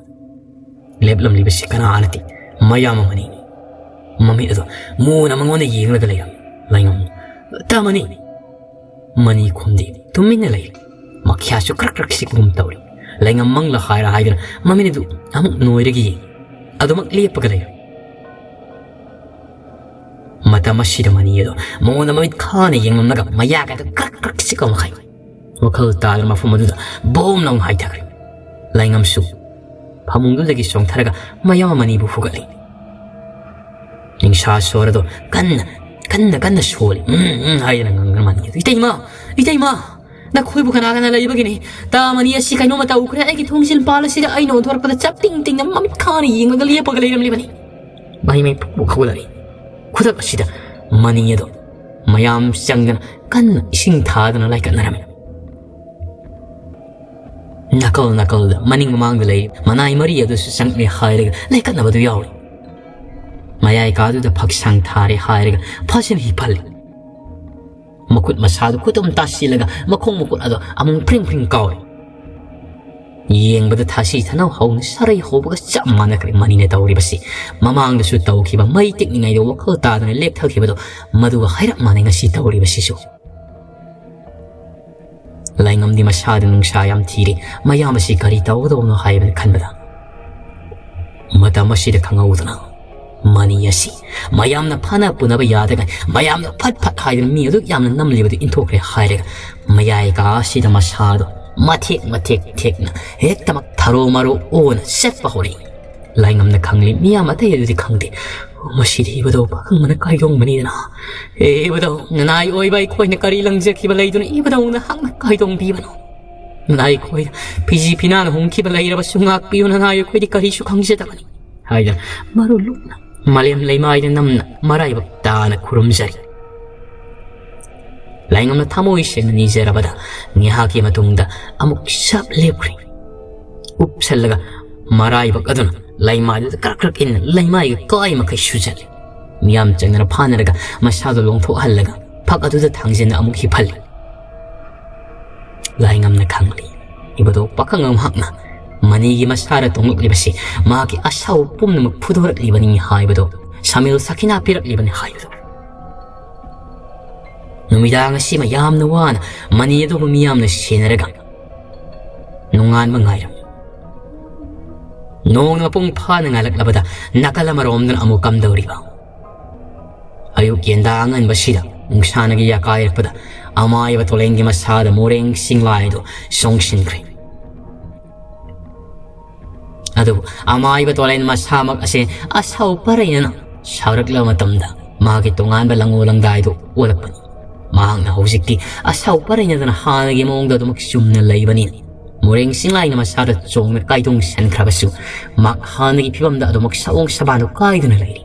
ꯂꯦꯞꯂꯝꯂꯤꯕꯁꯤ ꯀꯅꯥ ꯅꯠꯇꯦ, ꯃꯌꯥꯝ ꯑꯃꯅꯤ꯫ ꯃꯃꯤꯠ ꯑꯗꯨ ꯃꯨꯅ ꯃꯉꯣꯟꯗ ꯌꯦꯡꯂꯒ ꯂꯩꯔꯝꯃꯤ꯫ ꯂꯥꯏꯉꯝ, "ꯇꯥꯃꯅꯤ!" ꯃꯅꯤ ꯈꯨꯝꯗꯦ, ꯇꯨꯃꯤꯟꯅ ꯂꯩꯔꯦ꯫ ꯃꯈ꯭ꯌꯥꯁꯨ ꯀ꯭ꯔꯛ ꯀ꯭ꯔꯛ ꯁꯤꯛꯄꯒꯨꯝ ꯇꯧꯔꯤ꯫ ꯂꯥꯏꯉꯝ ꯃꯪꯂ ꯍꯥꯏꯔ ꯍꯥꯏꯗꯨꯅ ꯃꯃꯤꯠ ꯑꯗꯨ ꯑꯃꯨꯛ ꯅꯣꯏꯔꯒ ꯌꯦꯡꯉꯤ꯫ ꯑꯗꯨꯃꯛ ꯂꯦꯞꯄꯒ ꯂꯩꯔꯝꯃꯤ꯫ ꯃꯇꯝ ꯑꯁꯤꯗ ꯃꯅꯤ ꯑꯗꯣ ꯃꯉꯣꯟꯗ ꯃꯃꯤꯠ ꯈꯥꯅ ꯌꯦꯡꯂꯝꯂꯒ ꯃꯌꯥꯒ ꯑꯗꯨ ꯀ꯭ꯔꯛ ꯀ꯭ꯔꯛ ꯆꯤꯛꯄ ꯃꯈꯩ ꯋꯥꯈꯜ ꯇꯥꯗꯅ ꯃꯐꯝ ꯑꯗꯨꯗ ꯕꯣꯝ ꯂꯥꯎꯅ ꯍꯥꯏꯊꯈ꯭ꯔꯦ꯫ ꯂꯥꯏꯉꯝꯁꯨ ꯐꯃꯨꯡꯗꯨꯗꯒꯤ ꯆꯣꯡꯊꯔꯒ ꯃꯌꯥꯝ ꯃꯅꯤꯕꯨ ꯐꯨꯒꯠꯂꯤ꯫ ꯅꯤꯡꯁꯥ ꯁꯣꯔ ꯑꯗꯣ ꯀꯟꯅ, ꯀꯟꯅ, ꯀꯟꯅ ꯁꯣꯜꯂꯤ꯫ "ꯎꯝ, ꯎꯝ" ꯍꯥꯏꯗꯅ ꯉꯥꯡꯗꯨꯅ ꯃꯅꯤ ꯑꯗꯨ, "ꯏꯇꯩꯃ! ꯏꯇꯩꯃ! ꯅꯈꯣꯏꯕꯨ ꯀꯅꯥ ꯀꯅꯥ ꯂꯩꯕꯒꯤꯅꯤ? ꯇꯥ ꯃꯅꯤ ꯑꯁꯤ ꯀꯩꯅꯣꯝꯃ ꯇꯧꯈ꯭ꯔꯦ꯫ ꯑꯩꯒꯤ ꯊꯣꯡꯖꯤꯜ ꯄꯥꯜ ꯑꯁꯤꯗ ꯑꯩꯅ ꯑꯣꯟꯊꯣꯔꯛꯄꯗ ꯆꯞ ꯇꯤꯡ ꯇꯤꯡꯅ ꯃꯃꯤꯠ ꯈꯥꯅ ꯌꯦꯡꯂꯒ ꯂꯦꯞꯄꯒ ꯂꯩꯔꯝꯂꯤꯕꯅꯤ"꯫ ꯃꯩ ꯃꯩ ꯄꯨꯛ ꯄꯨꯛ ꯍꯧꯒꯠꯂꯛꯏ꯫ ꯈꯨꯗꯛ ꯑꯁꯤꯗ ꯃꯅꯤ ꯑꯗꯣ ꯃꯌꯥꯝ ꯆꯪꯗꯅ ꯀꯟꯅ ꯏꯁꯤꯡ ꯊꯥꯗꯅ ꯂꯥꯏꯀꯠꯅꯔꯝꯃꯤ꯫ ꯅꯥꯀꯜ ꯅꯥꯀꯜꯗ ꯃꯅꯤꯡ ꯃꯃꯥꯡꯗ ꯂꯩ ꯃꯅꯥꯏ ꯃꯔꯤ ꯑꯗꯨꯁꯨ ꯆꯪꯂꯦ ꯍꯥꯏꯔꯒ ꯂꯥꯏꯀꯠꯅꯕꯗꯨ ꯌꯥꯎꯔꯤ꯫ ꯃꯌꯥꯏ ꯀꯥꯗꯨꯗ ꯐꯛꯁꯥꯡ ꯊꯥꯔꯦ ꯍꯥꯏꯔꯒ ꯐꯖꯅ ꯍꯤꯞꯍꯜꯂꯤ꯫ ꯃꯈꯨꯠ ꯃꯁꯥꯗꯨ ꯈꯨꯇꯨꯝ ꯇꯥꯁꯤꯜꯂꯒ ꯃꯈꯣꯡ ꯃꯈꯨꯠ ꯑꯗꯣ ꯑꯃꯨꯛ ꯐ꯭ꯔꯤꯡ ꯐ꯭ꯔꯤꯡ ꯀꯥꯎꯔꯤ꯫ ꯌꯦꯡꯕꯗ ꯊꯥꯁꯤ ꯊꯅꯧ ꯍꯧꯅ ꯁꯔꯩ ꯍꯧꯕꯒ ꯆꯞ ꯃꯥꯟꯅꯈ꯭ꯔꯦ ꯃꯅꯤꯅ ꯇꯧꯔꯤꯕꯁꯤ꯫ ꯃꯃꯥꯡꯗꯁꯨ ꯇꯧꯈꯤꯕ ꯃꯩ ꯇꯤꯛꯂꯤꯉꯩꯗ ꯋꯥꯈꯜ ꯇꯥꯗꯅ ꯂꯦꯞꯊꯈꯤꯕꯗꯣ, ꯃꯗꯨꯒ ꯍꯥꯏꯔꯞ ꯃꯥꯟꯅꯩ ꯉꯁꯤ ꯇꯧꯔꯤꯕꯁꯤꯁꯨ꯫ ꯂꯥꯏꯉꯝꯗꯤ ꯃꯁꯥꯗ ꯅꯨꯡꯁꯥ ꯌꯥꯝ ꯊꯤꯔꯦ꯫ ꯃꯌꯥꯝ ꯑꯁꯤ ꯀꯔꯤ ꯇꯧꯒꯗꯧꯕꯅꯣ ꯍꯥꯏꯕꯅ ꯈꯟꯕꯗ, ꯃꯇꯝ ꯑꯁꯤꯗ ꯈꯪꯍꯧꯗꯅ ꯃꯅꯤ ꯑꯁꯤ ꯃꯌꯥꯝꯅ ꯐꯅ ꯄꯨꯅꯕ ꯌꯥꯗꯒ ꯃꯌꯥꯝꯅ ꯐꯠ ꯐꯠ ꯍꯥꯏꯗꯨꯅ ꯃꯤ ꯑꯗꯨꯛ ꯌꯥꯝꯅ ꯅꯝꯂꯤꯕꯗꯨ ꯏꯟꯊꯣꯛꯈ꯭ꯔꯦ ꯍꯥꯏꯔꯒ ꯃꯌꯥꯏ ꯀꯥ ꯑꯁꯤꯗ ꯃꯁꯥꯗꯣ ꯃꯊꯦꯛ ꯃꯊꯦꯛ ꯊꯦꯛꯅ ꯍꯦꯛꯇꯃꯛ ꯊꯔꯣ ꯃꯔꯣ ꯑꯣꯅ ꯆꯠꯄ ꯍꯧꯔꯛꯏ꯫ ꯂꯥꯏꯉꯝꯅ ꯈꯪꯂꯤ, ꯃꯤꯌꯥꯝ ꯑꯇꯩ ꯑꯗꯨꯗꯤ ꯈꯪꯗꯦ꯫ ꯃꯁꯤꯗꯤ ꯏꯕꯨꯙꯧ ꯄꯥꯈꯪꯕꯅ ꯀꯥꯏꯗꯣꯡꯕꯅꯤꯗꯅ꯫ ꯑꯦ ꯏꯕꯨꯙꯧ, ꯅꯅꯥꯏ ꯑꯣꯏꯕ ꯑꯩꯈꯣꯏꯅ ꯀꯔꯤ ꯂꯪꯖꯈꯤꯕ ꯂꯩꯗꯨꯅ ꯏꯕꯨꯙꯧꯅ ꯍꯛꯅ ꯀꯥꯏꯗꯣꯡꯕꯤꯕꯅꯣ? ꯅꯅꯥꯏ ꯑꯩꯈꯣꯏꯗ ꯐꯤꯖꯤ ꯐꯤꯅꯥꯅ ꯍꯨꯝꯈꯤꯕ ꯂꯩꯔꯕꯁꯨ ꯉꯥꯛꯄꯤꯌꯨ, ꯅꯅꯥꯏ ꯑꯩꯈꯣꯏꯗꯤ ꯀꯔꯤꯁꯨ ꯈꯪꯖꯗꯕꯅꯤ ꯍꯥꯏꯗꯅ ꯃꯔꯨ ꯂꯨꯞꯅ ꯃꯥꯂꯦꯝ ꯂꯩꯃꯥꯏꯗ ꯅꯝꯅ ꯃꯔꯥꯏꯕꯛ ꯇꯥꯅ ꯈꯨꯔꯨꯝꯖꯔꯤ꯫ ꯂꯥꯏꯉꯝꯅ ꯊꯃꯣꯏ ꯁꯦꯡꯅ ꯅꯤꯖꯔꯕꯗ ꯉꯥꯏꯍꯥꯛꯀꯤ ꯃꯇꯨꯡꯗ ꯑꯃꯨꯛ ꯁꯞ ꯂꯦꯞꯈ꯭ꯔꯦ꯫ ꯎꯞꯁꯜꯂꯒ ꯃꯔꯥꯏꯕꯛ ꯑꯗꯨꯅ ꯂꯩꯃꯥꯏꯗꯨꯗ ꯀ꯭ꯔꯛ ꯀ꯭ꯔꯛ ꯏꯟꯅ ꯂꯩꯃꯥꯏꯒ ꯀꯥꯏ ꯃꯈꯩ ꯁꯨꯖꯜꯂꯤ꯫ ꯃꯤꯌꯥꯝ ꯆꯪꯗꯅ ꯐꯥꯅꯔꯒ ꯃꯁꯥꯗꯣ ꯂꯣꯡꯊꯣꯛꯍꯜꯂꯒ ꯐꯛ ꯑꯗꯨꯗ ꯊꯥꯡꯖꯤꯟꯅ ꯑꯃꯨꯛ ꯍꯤꯞꯍꯜꯂꯤ꯫ ꯂꯥꯏꯉꯝꯅ ꯈꯪꯂꯤ, ꯏꯕꯨꯙꯧ ꯄꯥꯈꯪ ꯑꯃꯍꯥꯛꯅ ꯃꯅꯤꯒꯤ ꯃꯁꯥꯗ ꯇꯣꯡꯂꯛꯂꯤꯕꯁꯤ ꯃꯍꯥꯛꯀꯤ ꯑꯁꯥꯎꯕ ꯄꯨꯝꯅꯃꯛ ꯐꯨꯗꯣꯔꯛꯂꯤꯕꯅꯤ ꯍꯥꯏꯕꯗꯣ, ꯁꯃꯤꯜ ꯁꯈꯤꯅꯥ ꯄꯤꯔꯛꯂꯤꯕꯅꯤ ꯍꯥꯏꯕꯗꯣ꯫ ꯅꯨꯃꯤꯗꯥꯡ ꯑꯁꯤꯃ ꯌꯥꯝꯅ ꯋꯥꯅ ꯃꯅꯤ ꯑꯗꯨꯕꯨ ꯃꯤꯌꯥꯝꯅ ꯁꯦꯟꯅꯔꯒ ꯅꯣꯡꯉꯥꯟꯕ ꯉꯥꯏꯔꯝꯃꯤ꯫ ꯅꯣꯡꯅ ꯃꯄꯨꯡ ꯐꯥꯅ ꯉꯥꯜꯂꯛꯂꯕꯗ ꯅꯥꯀꯜ ꯑꯃꯔꯣꯝꯗꯅ ꯑꯃꯨꯛ ꯀꯝꯗꯧꯔꯤꯕ? ꯑꯌꯨꯛ ꯌꯦꯟꯗꯥ ꯑꯉꯟꯕꯁꯤꯗ ꯅꯨꯡꯁꯥꯅꯒ ꯌꯥꯀꯥꯏꯔꯛꯄꯗ ꯑꯃꯥꯏꯕ ꯇꯣꯂꯦꯟꯒꯤ ꯃꯁꯥꯗ ꯃꯣꯔꯦꯡ ꯆꯤꯡꯂꯥꯏꯗꯨ ꯆꯣꯡꯁꯤꯟꯈ꯭ꯔꯦ꯫ ꯑꯗꯨꯕꯨ ꯑꯃꯥꯏꯕ ꯇꯣꯂꯦꯟ ꯃꯁꯥꯃꯛ ꯑꯁꯤ ꯑꯁꯥꯎ ꯄꯔꯩꯅꯅ ꯁꯥꯎꯔꯛꯂꯕ ꯃꯇꯝꯗ ꯃꯥꯒꯤ ꯇꯣꯉꯥꯟꯕ ꯂꯪꯉꯨ ꯂꯪꯗꯥꯏꯗꯨ ꯑꯣꯜꯂꯛꯄꯅꯤ꯫ ꯃꯍꯥꯛꯅ ꯍꯧꯖꯤꯛꯇꯤ ꯑꯁꯥꯎ ꯄꯔꯩꯅꯗꯅ ꯍꯥꯟꯅꯒꯤ ꯃꯑꯣꯡꯗ ꯑꯗꯨꯃꯛ ꯆꯨꯝꯅ ꯂꯩꯕꯅꯤ꯫ ꯎꯔꯦꯡ ꯆꯤꯡꯂꯥꯏꯅ ꯃꯁꯥꯗ ꯆꯣꯡꯅ ꯀꯥꯏꯗꯣꯡꯁꯟꯈ꯭ꯔꯕꯁꯨ, ꯃꯍꯥꯛ ꯍꯥꯟꯅꯒꯤ ꯐꯤꯕꯝꯗ ꯑꯗꯨꯃꯛ ꯁꯑꯣꯡ ꯁꯕꯥꯟꯗꯨ ꯀꯥꯏꯗꯨꯅ ꯂꯩꯔꯤ꯫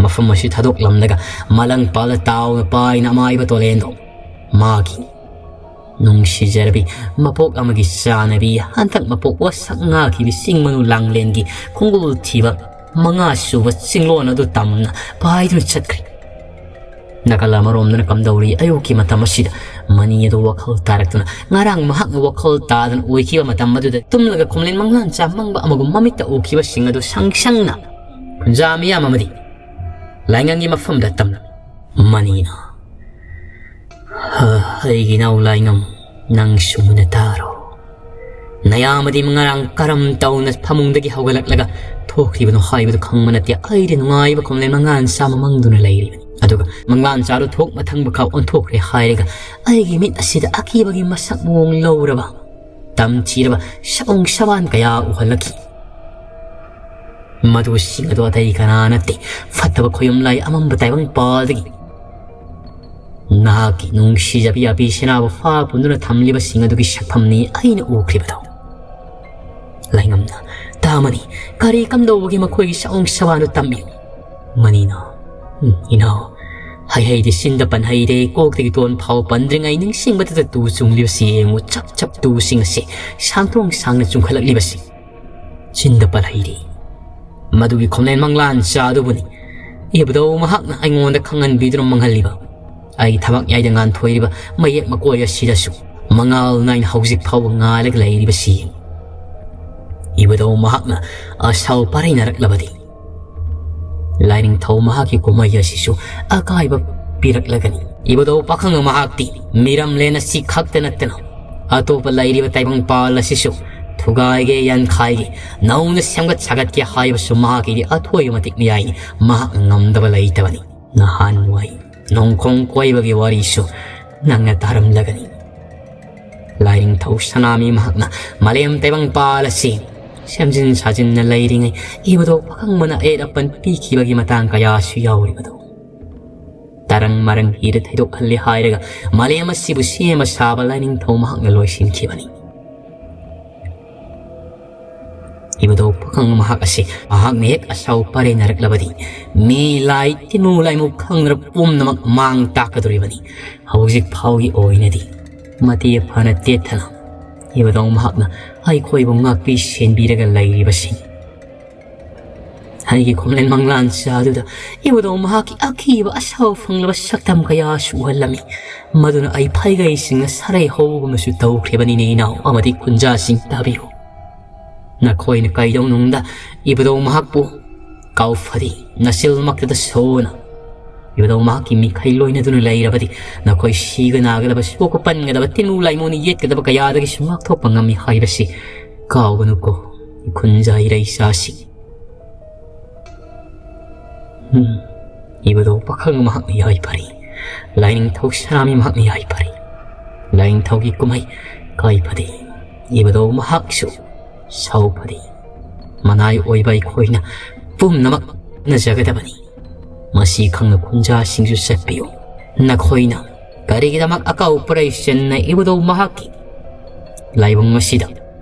ꯃꯐꯝ ꯑꯁꯤ ꯊꯥꯗꯣꯛꯂꯝꯂꯒ ꯃꯂꯪ ꯄꯥꯜꯂ ꯇꯥꯎꯅ ꯄꯥꯏꯅ ꯑꯃꯥꯏꯕ ꯇꯣꯂꯦꯟꯗꯣ ꯃꯥꯒꯤ ꯅꯨꯡꯁꯤꯖꯔꯕꯤ ꯃꯄꯣꯛ ꯑꯃꯒꯤ ꯆꯥꯅꯕꯤ, ꯍꯟꯗꯛ ꯃꯄꯣꯛ ꯋꯥꯁꯛ ꯉꯥꯈꯤꯕꯤ ꯆꯤꯡ ꯃꯅꯨ ꯂꯥꯡꯂꯦꯟꯒꯤ ꯈꯣꯡꯒꯨꯜ ꯊꯤꯕ ꯃꯉꯥ ꯁꯨꯕ ꯆꯤꯡꯂꯣꯟ ꯑꯗꯨ ꯇꯝꯅ ꯄꯥꯏꯗꯨꯅ ꯆꯠꯈ꯭ꯔꯦ꯫ ꯅꯥꯀꯜ ꯑꯃꯔꯣꯝꯗꯅ ꯀꯝꯗꯧꯔꯤ? ꯑꯌꯨꯛꯀꯤ ꯃꯇꯝ ꯑꯁꯤꯗ ꯃꯅꯤ ꯑꯗꯨ ꯋꯥꯈꯜ ꯇꯥꯔꯛꯇꯨꯅ, ꯉꯔꯥꯡ ꯃꯍꯥꯛꯅ ꯋꯥꯈꯜ ꯇꯥꯗꯅ ꯑꯣꯏꯈꯤꯕ ꯃꯇꯝ ꯑꯗꯨꯗ ꯇꯨꯝꯂꯒ ꯈꯣꯝꯂꯦꯟ ꯃꯪꯂꯥꯟꯆꯥ ꯃꯪꯕ ꯑꯃꯒꯨꯝ ꯃꯃꯤꯠꯇ ꯎꯈꯤꯕꯁꯤꯡ ꯑꯗꯨ ꯁꯪ ꯁꯪꯅ ꯈꯨꯟꯖꯥ ꯃꯤꯌꯥꯝ ꯑꯃꯗꯤ ꯂꯥꯏꯉꯝꯒꯤ ꯃꯐꯝꯗ ꯇꯝꯂꯝꯃꯤ꯫ ꯃꯅꯤꯅ, "ꯍ, ꯑꯩꯒꯤ ꯏꯅꯥꯎ ꯂꯥꯏꯉꯝ, ꯅꯪꯁꯨ ꯃꯨꯟꯅ ꯇꯥꯔꯣ꯫ ꯅꯌꯥꯝꯕꯗꯤ ꯉꯔꯥꯡ ꯀꯔꯝ ꯇꯧꯅ ꯐꯃꯨꯡꯗꯒꯤ ꯍꯧꯒꯠꯂꯛꯂꯒ ꯊꯣꯛꯈ꯭ꯔꯤꯕꯅꯣ ꯍꯥꯏꯕꯗꯨ ꯈꯪꯕ ꯅꯠꯇꯦ꯫ ꯑꯩꯗꯤ ꯅꯨꯡꯉꯥꯏꯕ ꯈꯣꯝꯂꯦꯟ ꯃꯪꯂꯥꯟꯆꯥ ꯃꯃꯪꯗꯨꯅ ꯂꯩꯔꯤꯕꯅꯤ꯫ ꯑꯗꯨꯒ ꯃꯪꯂꯥꯟꯆꯥꯗꯨ ꯊꯣꯛ ꯃꯊꯪꯕ ꯈꯥꯎ ꯑꯣꯟꯊꯣꯛꯈ꯭ꯔꯦ ꯍꯥꯏꯔꯒ ꯑꯩꯒꯤ ꯃꯤꯠ ꯑꯁꯤꯗ ꯑꯀꯤꯕꯒꯤ ꯃꯁꯛ ꯃꯑꯣꯡ ꯂꯧꯔꯕ ꯇꯝꯊꯤꯔꯕ ꯁꯑꯣꯡ ꯁꯕꯥꯟ ꯀꯌꯥ ꯎꯍꯜꯂꯛꯈꯤ꯫ ꯃꯗꯨꯁꯤꯡ ꯑꯗꯨ ꯑꯇꯩ ꯀꯅꯥ ꯅꯠꯇꯦ, ꯐꯠꯇꯕ ꯈꯣꯌꯨꯝ ꯂꯥꯏ ꯑꯃꯝꯕ ꯇꯥꯏꯕꯪ ꯄꯥꯜꯗꯒꯤ ꯅꯍꯥꯛꯀꯤ ꯅꯨꯡꯁꯤꯖꯕꯤ ꯑꯕꯤ ꯁꯦꯅꯥꯕꯨ ꯐꯥ ꯄꯨꯟꯗꯨꯅ ꯊꯝꯂꯤꯕꯁꯤꯡ ꯑꯗꯨꯒꯤ ꯁꯛꯐꯝꯅꯤ ꯑꯩꯅ ꯎꯈ꯭ꯔꯤꯕꯗꯣ꯫" ꯂꯥꯏꯉꯝꯅ, "ꯇꯥꯃꯅꯤ, ꯀꯔꯤ ꯀꯝꯗꯧꯕꯒꯤ ꯃꯈꯣꯏꯒꯤ ꯁꯑꯣꯡ ꯁꯕꯥꯟꯗꯨ ꯇꯝꯕꯤꯌꯨ?" ꯃꯅꯤꯅ, "ꯎꯝ, ꯏꯅꯥꯎ, ꯍꯩꯍꯩꯗꯤ ꯆꯤꯟꯗ ꯄꯟꯍꯩꯗꯦ, ꯀꯣꯛꯇꯒꯤ ꯇꯣꯟ ꯐꯥꯎ ꯄꯟꯗ꯭ꯔꯤꯉꯩ ꯅꯤꯡꯁꯤꯡꯕꯗꯨꯗ ꯇꯨ ꯆꯨꯡꯂꯤꯕꯁꯤ ꯌꯦꯡꯉꯨ, ꯆꯞ ꯆꯞ ꯇꯨꯁꯤꯡ ꯑꯁꯤ ꯁꯥꯡꯇꯣꯡ ꯁꯥꯡꯅ ꯆꯨꯡꯈꯠꯂꯛꯂꯤꯕꯁꯤ ꯆꯤꯟꯗ ꯄꯜꯍꯩꯔꯤ꯫ ꯃꯗꯨꯒꯤ ꯈꯣꯝꯂꯦꯟ ꯃꯪꯂꯥꯟꯆꯥ ꯑꯗꯨꯕꯨꯅꯤ ꯏꯕꯨꯙꯧ ꯃꯍꯥꯛꯅ ꯑꯩꯉꯣꯟꯗ ꯈꯪꯍꯟꯕꯤꯗꯨꯅ ꯃꯪꯍꯜꯂꯤꯕ꯫ ꯑꯩꯒꯤ ꯊꯕꯛ ꯌꯥꯏꯗ ꯉꯥꯟꯊꯣꯏꯔꯤꯕ ꯃꯌꯦꯛ ꯃꯀꯣꯏ ꯑꯁꯤꯗꯁꯨ ꯃꯉꯥꯜ ꯅꯥꯏꯅ ꯍꯧꯖꯤꯛ ꯐꯥꯎꯕ ꯉꯥꯜꯂꯒ ꯂꯩꯔꯤꯕꯁꯤ ꯏꯕꯨꯙꯧ ꯃꯍꯥꯛꯅ ꯑꯁꯥꯎ ꯄꯥꯔꯩꯅꯔꯛꯂꯕꯗꯤ ꯂꯥꯏꯅꯤꯡꯊꯧ ꯃꯍꯥꯛꯀꯤ ꯀꯨꯝꯍꯩ ꯑꯁꯤꯁꯨ ꯑꯀꯥꯏꯕ ꯄꯤꯔꯛꯂꯒꯅꯤ꯫ ꯏꯕꯨꯙꯧ ꯄꯥꯈꯪ ꯃꯍꯥꯛꯇꯤ ꯃꯤꯔꯝꯂꯦꯟ ꯑꯁꯤ ꯈꯛꯇ ꯅꯠꯇꯅ ꯑꯇꯣꯞꯄ ꯂꯩꯔꯤꯕ ꯇꯥꯏꯕꯪꯄꯥꯜ ꯑꯁꯤꯁꯨ ꯊꯨꯒꯥꯏꯒꯦ, ꯌꯥꯟꯈꯥꯏꯒꯦ, ꯅꯧꯅ ꯁꯦꯝꯒꯠ ꯁꯥꯒꯠꯀꯦ ꯍꯥꯏꯕꯁꯨ ꯃꯍꯥꯛꯀꯤꯗꯤ ꯑꯊꯣꯏꯕ ꯃꯇꯤꯛ ꯃꯌꯥꯏꯅꯤ꯫ ꯃꯍꯥꯛꯅ ꯉꯝꯗꯕ ꯂꯩꯇꯕꯅꯤ꯫ ꯅꯍꯥꯟꯋꯥꯏ ꯅꯣꯡꯈꯣꯡ ꯀꯣꯏꯕꯒꯤ ꯋꯥꯔꯤꯁꯨ ꯅꯪꯅ ꯇꯥꯔꯝꯂꯒꯅꯤ꯫ ꯂꯥꯏꯅꯤꯡꯊꯧ ꯁꯅꯥꯃꯤ ꯃꯍꯥꯛꯅ ꯃꯥꯂꯦꯝ ꯇꯥꯏꯕꯪꯄꯥꯜ ꯑꯁꯤ ꯁꯦꯝꯖꯤꯟ ꯁꯥꯖꯤꯟꯅ ꯂꯩꯔꯤꯉꯩ ꯏꯕꯨꯙꯧ ꯄꯥꯈꯪꯕꯅ ꯑꯌꯦꯠ ꯑꯄꯟ ꯄꯤꯈꯤꯕꯒꯤ ꯃꯇꯥꯡ ꯀꯌꯥꯁꯨ ꯌꯥꯎꯔꯤꯕꯗꯣ꯫ ꯇꯔꯪ ꯃꯔꯪ ꯍꯤꯗ ꯊꯩꯗꯣꯛꯍꯜꯂꯦ ꯍꯥꯏꯔꯒ ꯃꯥꯂꯦꯝ ꯑꯁꯤꯕꯨ ꯁꯦꯝꯕ ꯁꯥꯕ ꯂꯥꯏꯅꯤꯡꯊꯧ ꯃꯍꯥꯛꯅ ꯂꯣꯏꯁꯤꯟꯈꯤꯕꯅꯤ꯫ ꯏꯕꯨꯙꯧ ꯄꯥꯈꯪ ꯃꯍꯥꯛ ꯑꯁꯤ ꯃꯍꯥꯛꯅ ꯍꯦꯛ ꯑꯁꯥꯎ ꯄꯔꯦꯅꯔꯛꯂꯕꯗꯤ ꯃꯤ ꯂꯥꯏ ꯇꯤꯟꯃꯨ ꯂꯥꯏꯃꯨ ꯈꯪꯗꯅ ꯄꯨꯝꯅꯃꯛ ꯃꯥꯡ ꯇꯥꯛꯀꯗꯧꯔꯤꯕꯅꯤ꯫ ꯍꯧꯖꯤꯛ ꯐꯥꯎꯒꯤ ꯑꯣꯏꯅꯗꯤ ꯃꯇꯦ ꯐꯅ ꯇꯦꯠꯊꯅ ꯏꯕꯨꯙꯧ ꯃꯍꯥꯛꯅ ꯑꯩꯈꯣꯏꯕꯨ ꯉꯥꯛꯄꯤ ꯁꯦꯟꯕꯤꯔꯒ ꯂꯩꯔꯤꯕꯁꯤꯅꯤ꯫ ꯑꯩꯒꯤ ꯈꯣꯝꯂꯦꯟ ꯃꯪꯂꯥꯟ ꯆꯥꯗꯨꯗ ꯏꯕꯨꯙꯧ ꯃꯍꯥꯛꯀꯤ ꯑꯀꯤꯕ ꯑꯁꯥꯎ ꯐꯪꯂꯕ ꯁꯛꯇꯝ ꯀꯌꯥꯁꯨ ꯎꯍꯜꯂꯝꯃꯤ꯫ ꯃꯗꯨꯅ ꯑꯩ ꯐꯩꯒꯩꯁꯤꯡꯅ ꯁꯔꯩ ꯍꯧꯕꯒꯨꯝꯅꯁꯨ ꯇꯧꯈ꯭ꯔꯤꯕꯅꯤꯅꯦ ꯏꯅꯥꯎ ꯑꯃꯗꯤ ꯈꯨꯟꯖꯥꯁꯤꯡ ꯇꯥꯕꯤꯌꯨ꯫ ꯅꯈꯣꯏꯅ ꯀꯩꯗꯧꯅꯨꯡꯗ ꯏꯕꯨꯙꯧ ꯃꯍꯥꯛꯄꯨ ꯀꯥꯎꯐꯗꯦ, ꯅꯆꯤꯜꯃꯛꯇꯗ ꯁꯣꯅ ꯏꯕꯨꯙꯧ ꯃꯍꯥꯛꯀꯤ ꯃꯤꯈꯩ ꯂꯣꯏꯅꯗꯨꯅ ꯂꯩꯔꯕꯗꯤ ꯅꯈꯣꯏ ꯁꯤꯒ ꯅꯥꯒꯗꯕ, ꯁꯣꯛꯄ ꯄꯟꯒꯗꯕ, ꯇꯤꯟꯃꯨ ꯂꯥꯏꯃꯨꯅ ꯌꯦꯠꯀꯗꯕ ꯀꯌꯥꯗꯒꯤꯁꯨ ꯉꯥꯛꯊꯣꯛꯄ ꯉꯝꯃꯤ ꯍꯥꯏꯕꯁꯤ ꯀꯥꯎꯒꯅꯨꯀꯣ, ꯈꯨꯟꯖꯥ ꯏꯔꯩꯆꯥꯁꯤꯡ꯫ ꯎꯝ, ꯏꯕꯨꯙꯧ ꯄꯥꯈꯪ ꯃꯍꯥꯛꯅ ꯌꯥꯏꯐꯔꯤ꯫ ꯂꯥꯏꯅꯤꯡꯊꯧ ꯁꯅꯥꯃꯤ ꯃꯍꯥꯛꯅ ꯌꯥꯏꯐꯔꯤ꯫ ꯂꯥꯏꯅꯤꯡꯊꯧꯒꯤ ꯀꯨꯝꯍꯩ ꯀꯥꯏꯐꯗꯦ꯫ ꯏꯕꯨꯙꯧ ꯃꯍꯥꯛꯁꯨ ꯁꯥꯎꯐꯗꯦ꯫ ꯃꯅꯥꯏ ꯑꯣꯏꯕ ꯑꯩꯈꯣꯏꯅ ꯄꯨꯝꯅꯃꯛ ꯅꯖꯒꯗꯕꯅꯤ꯫ ꯃꯁꯤ ꯈꯪꯅ ꯈꯨꯟꯖꯥꯁꯤꯡꯁꯨ ꯆꯠꯄꯤꯌꯨ꯫ ꯅꯈꯣꯏꯅ ꯀꯔꯤꯒꯤꯗꯃꯛ ꯑꯀꯥꯎ ꯄꯔꯩ ꯆꯦꯟꯅ ꯏꯕꯨꯙꯧ ꯃꯍꯥꯛꯀꯤ ꯂꯥꯏꯕꯨꯡ ꯑꯁꯤꯗ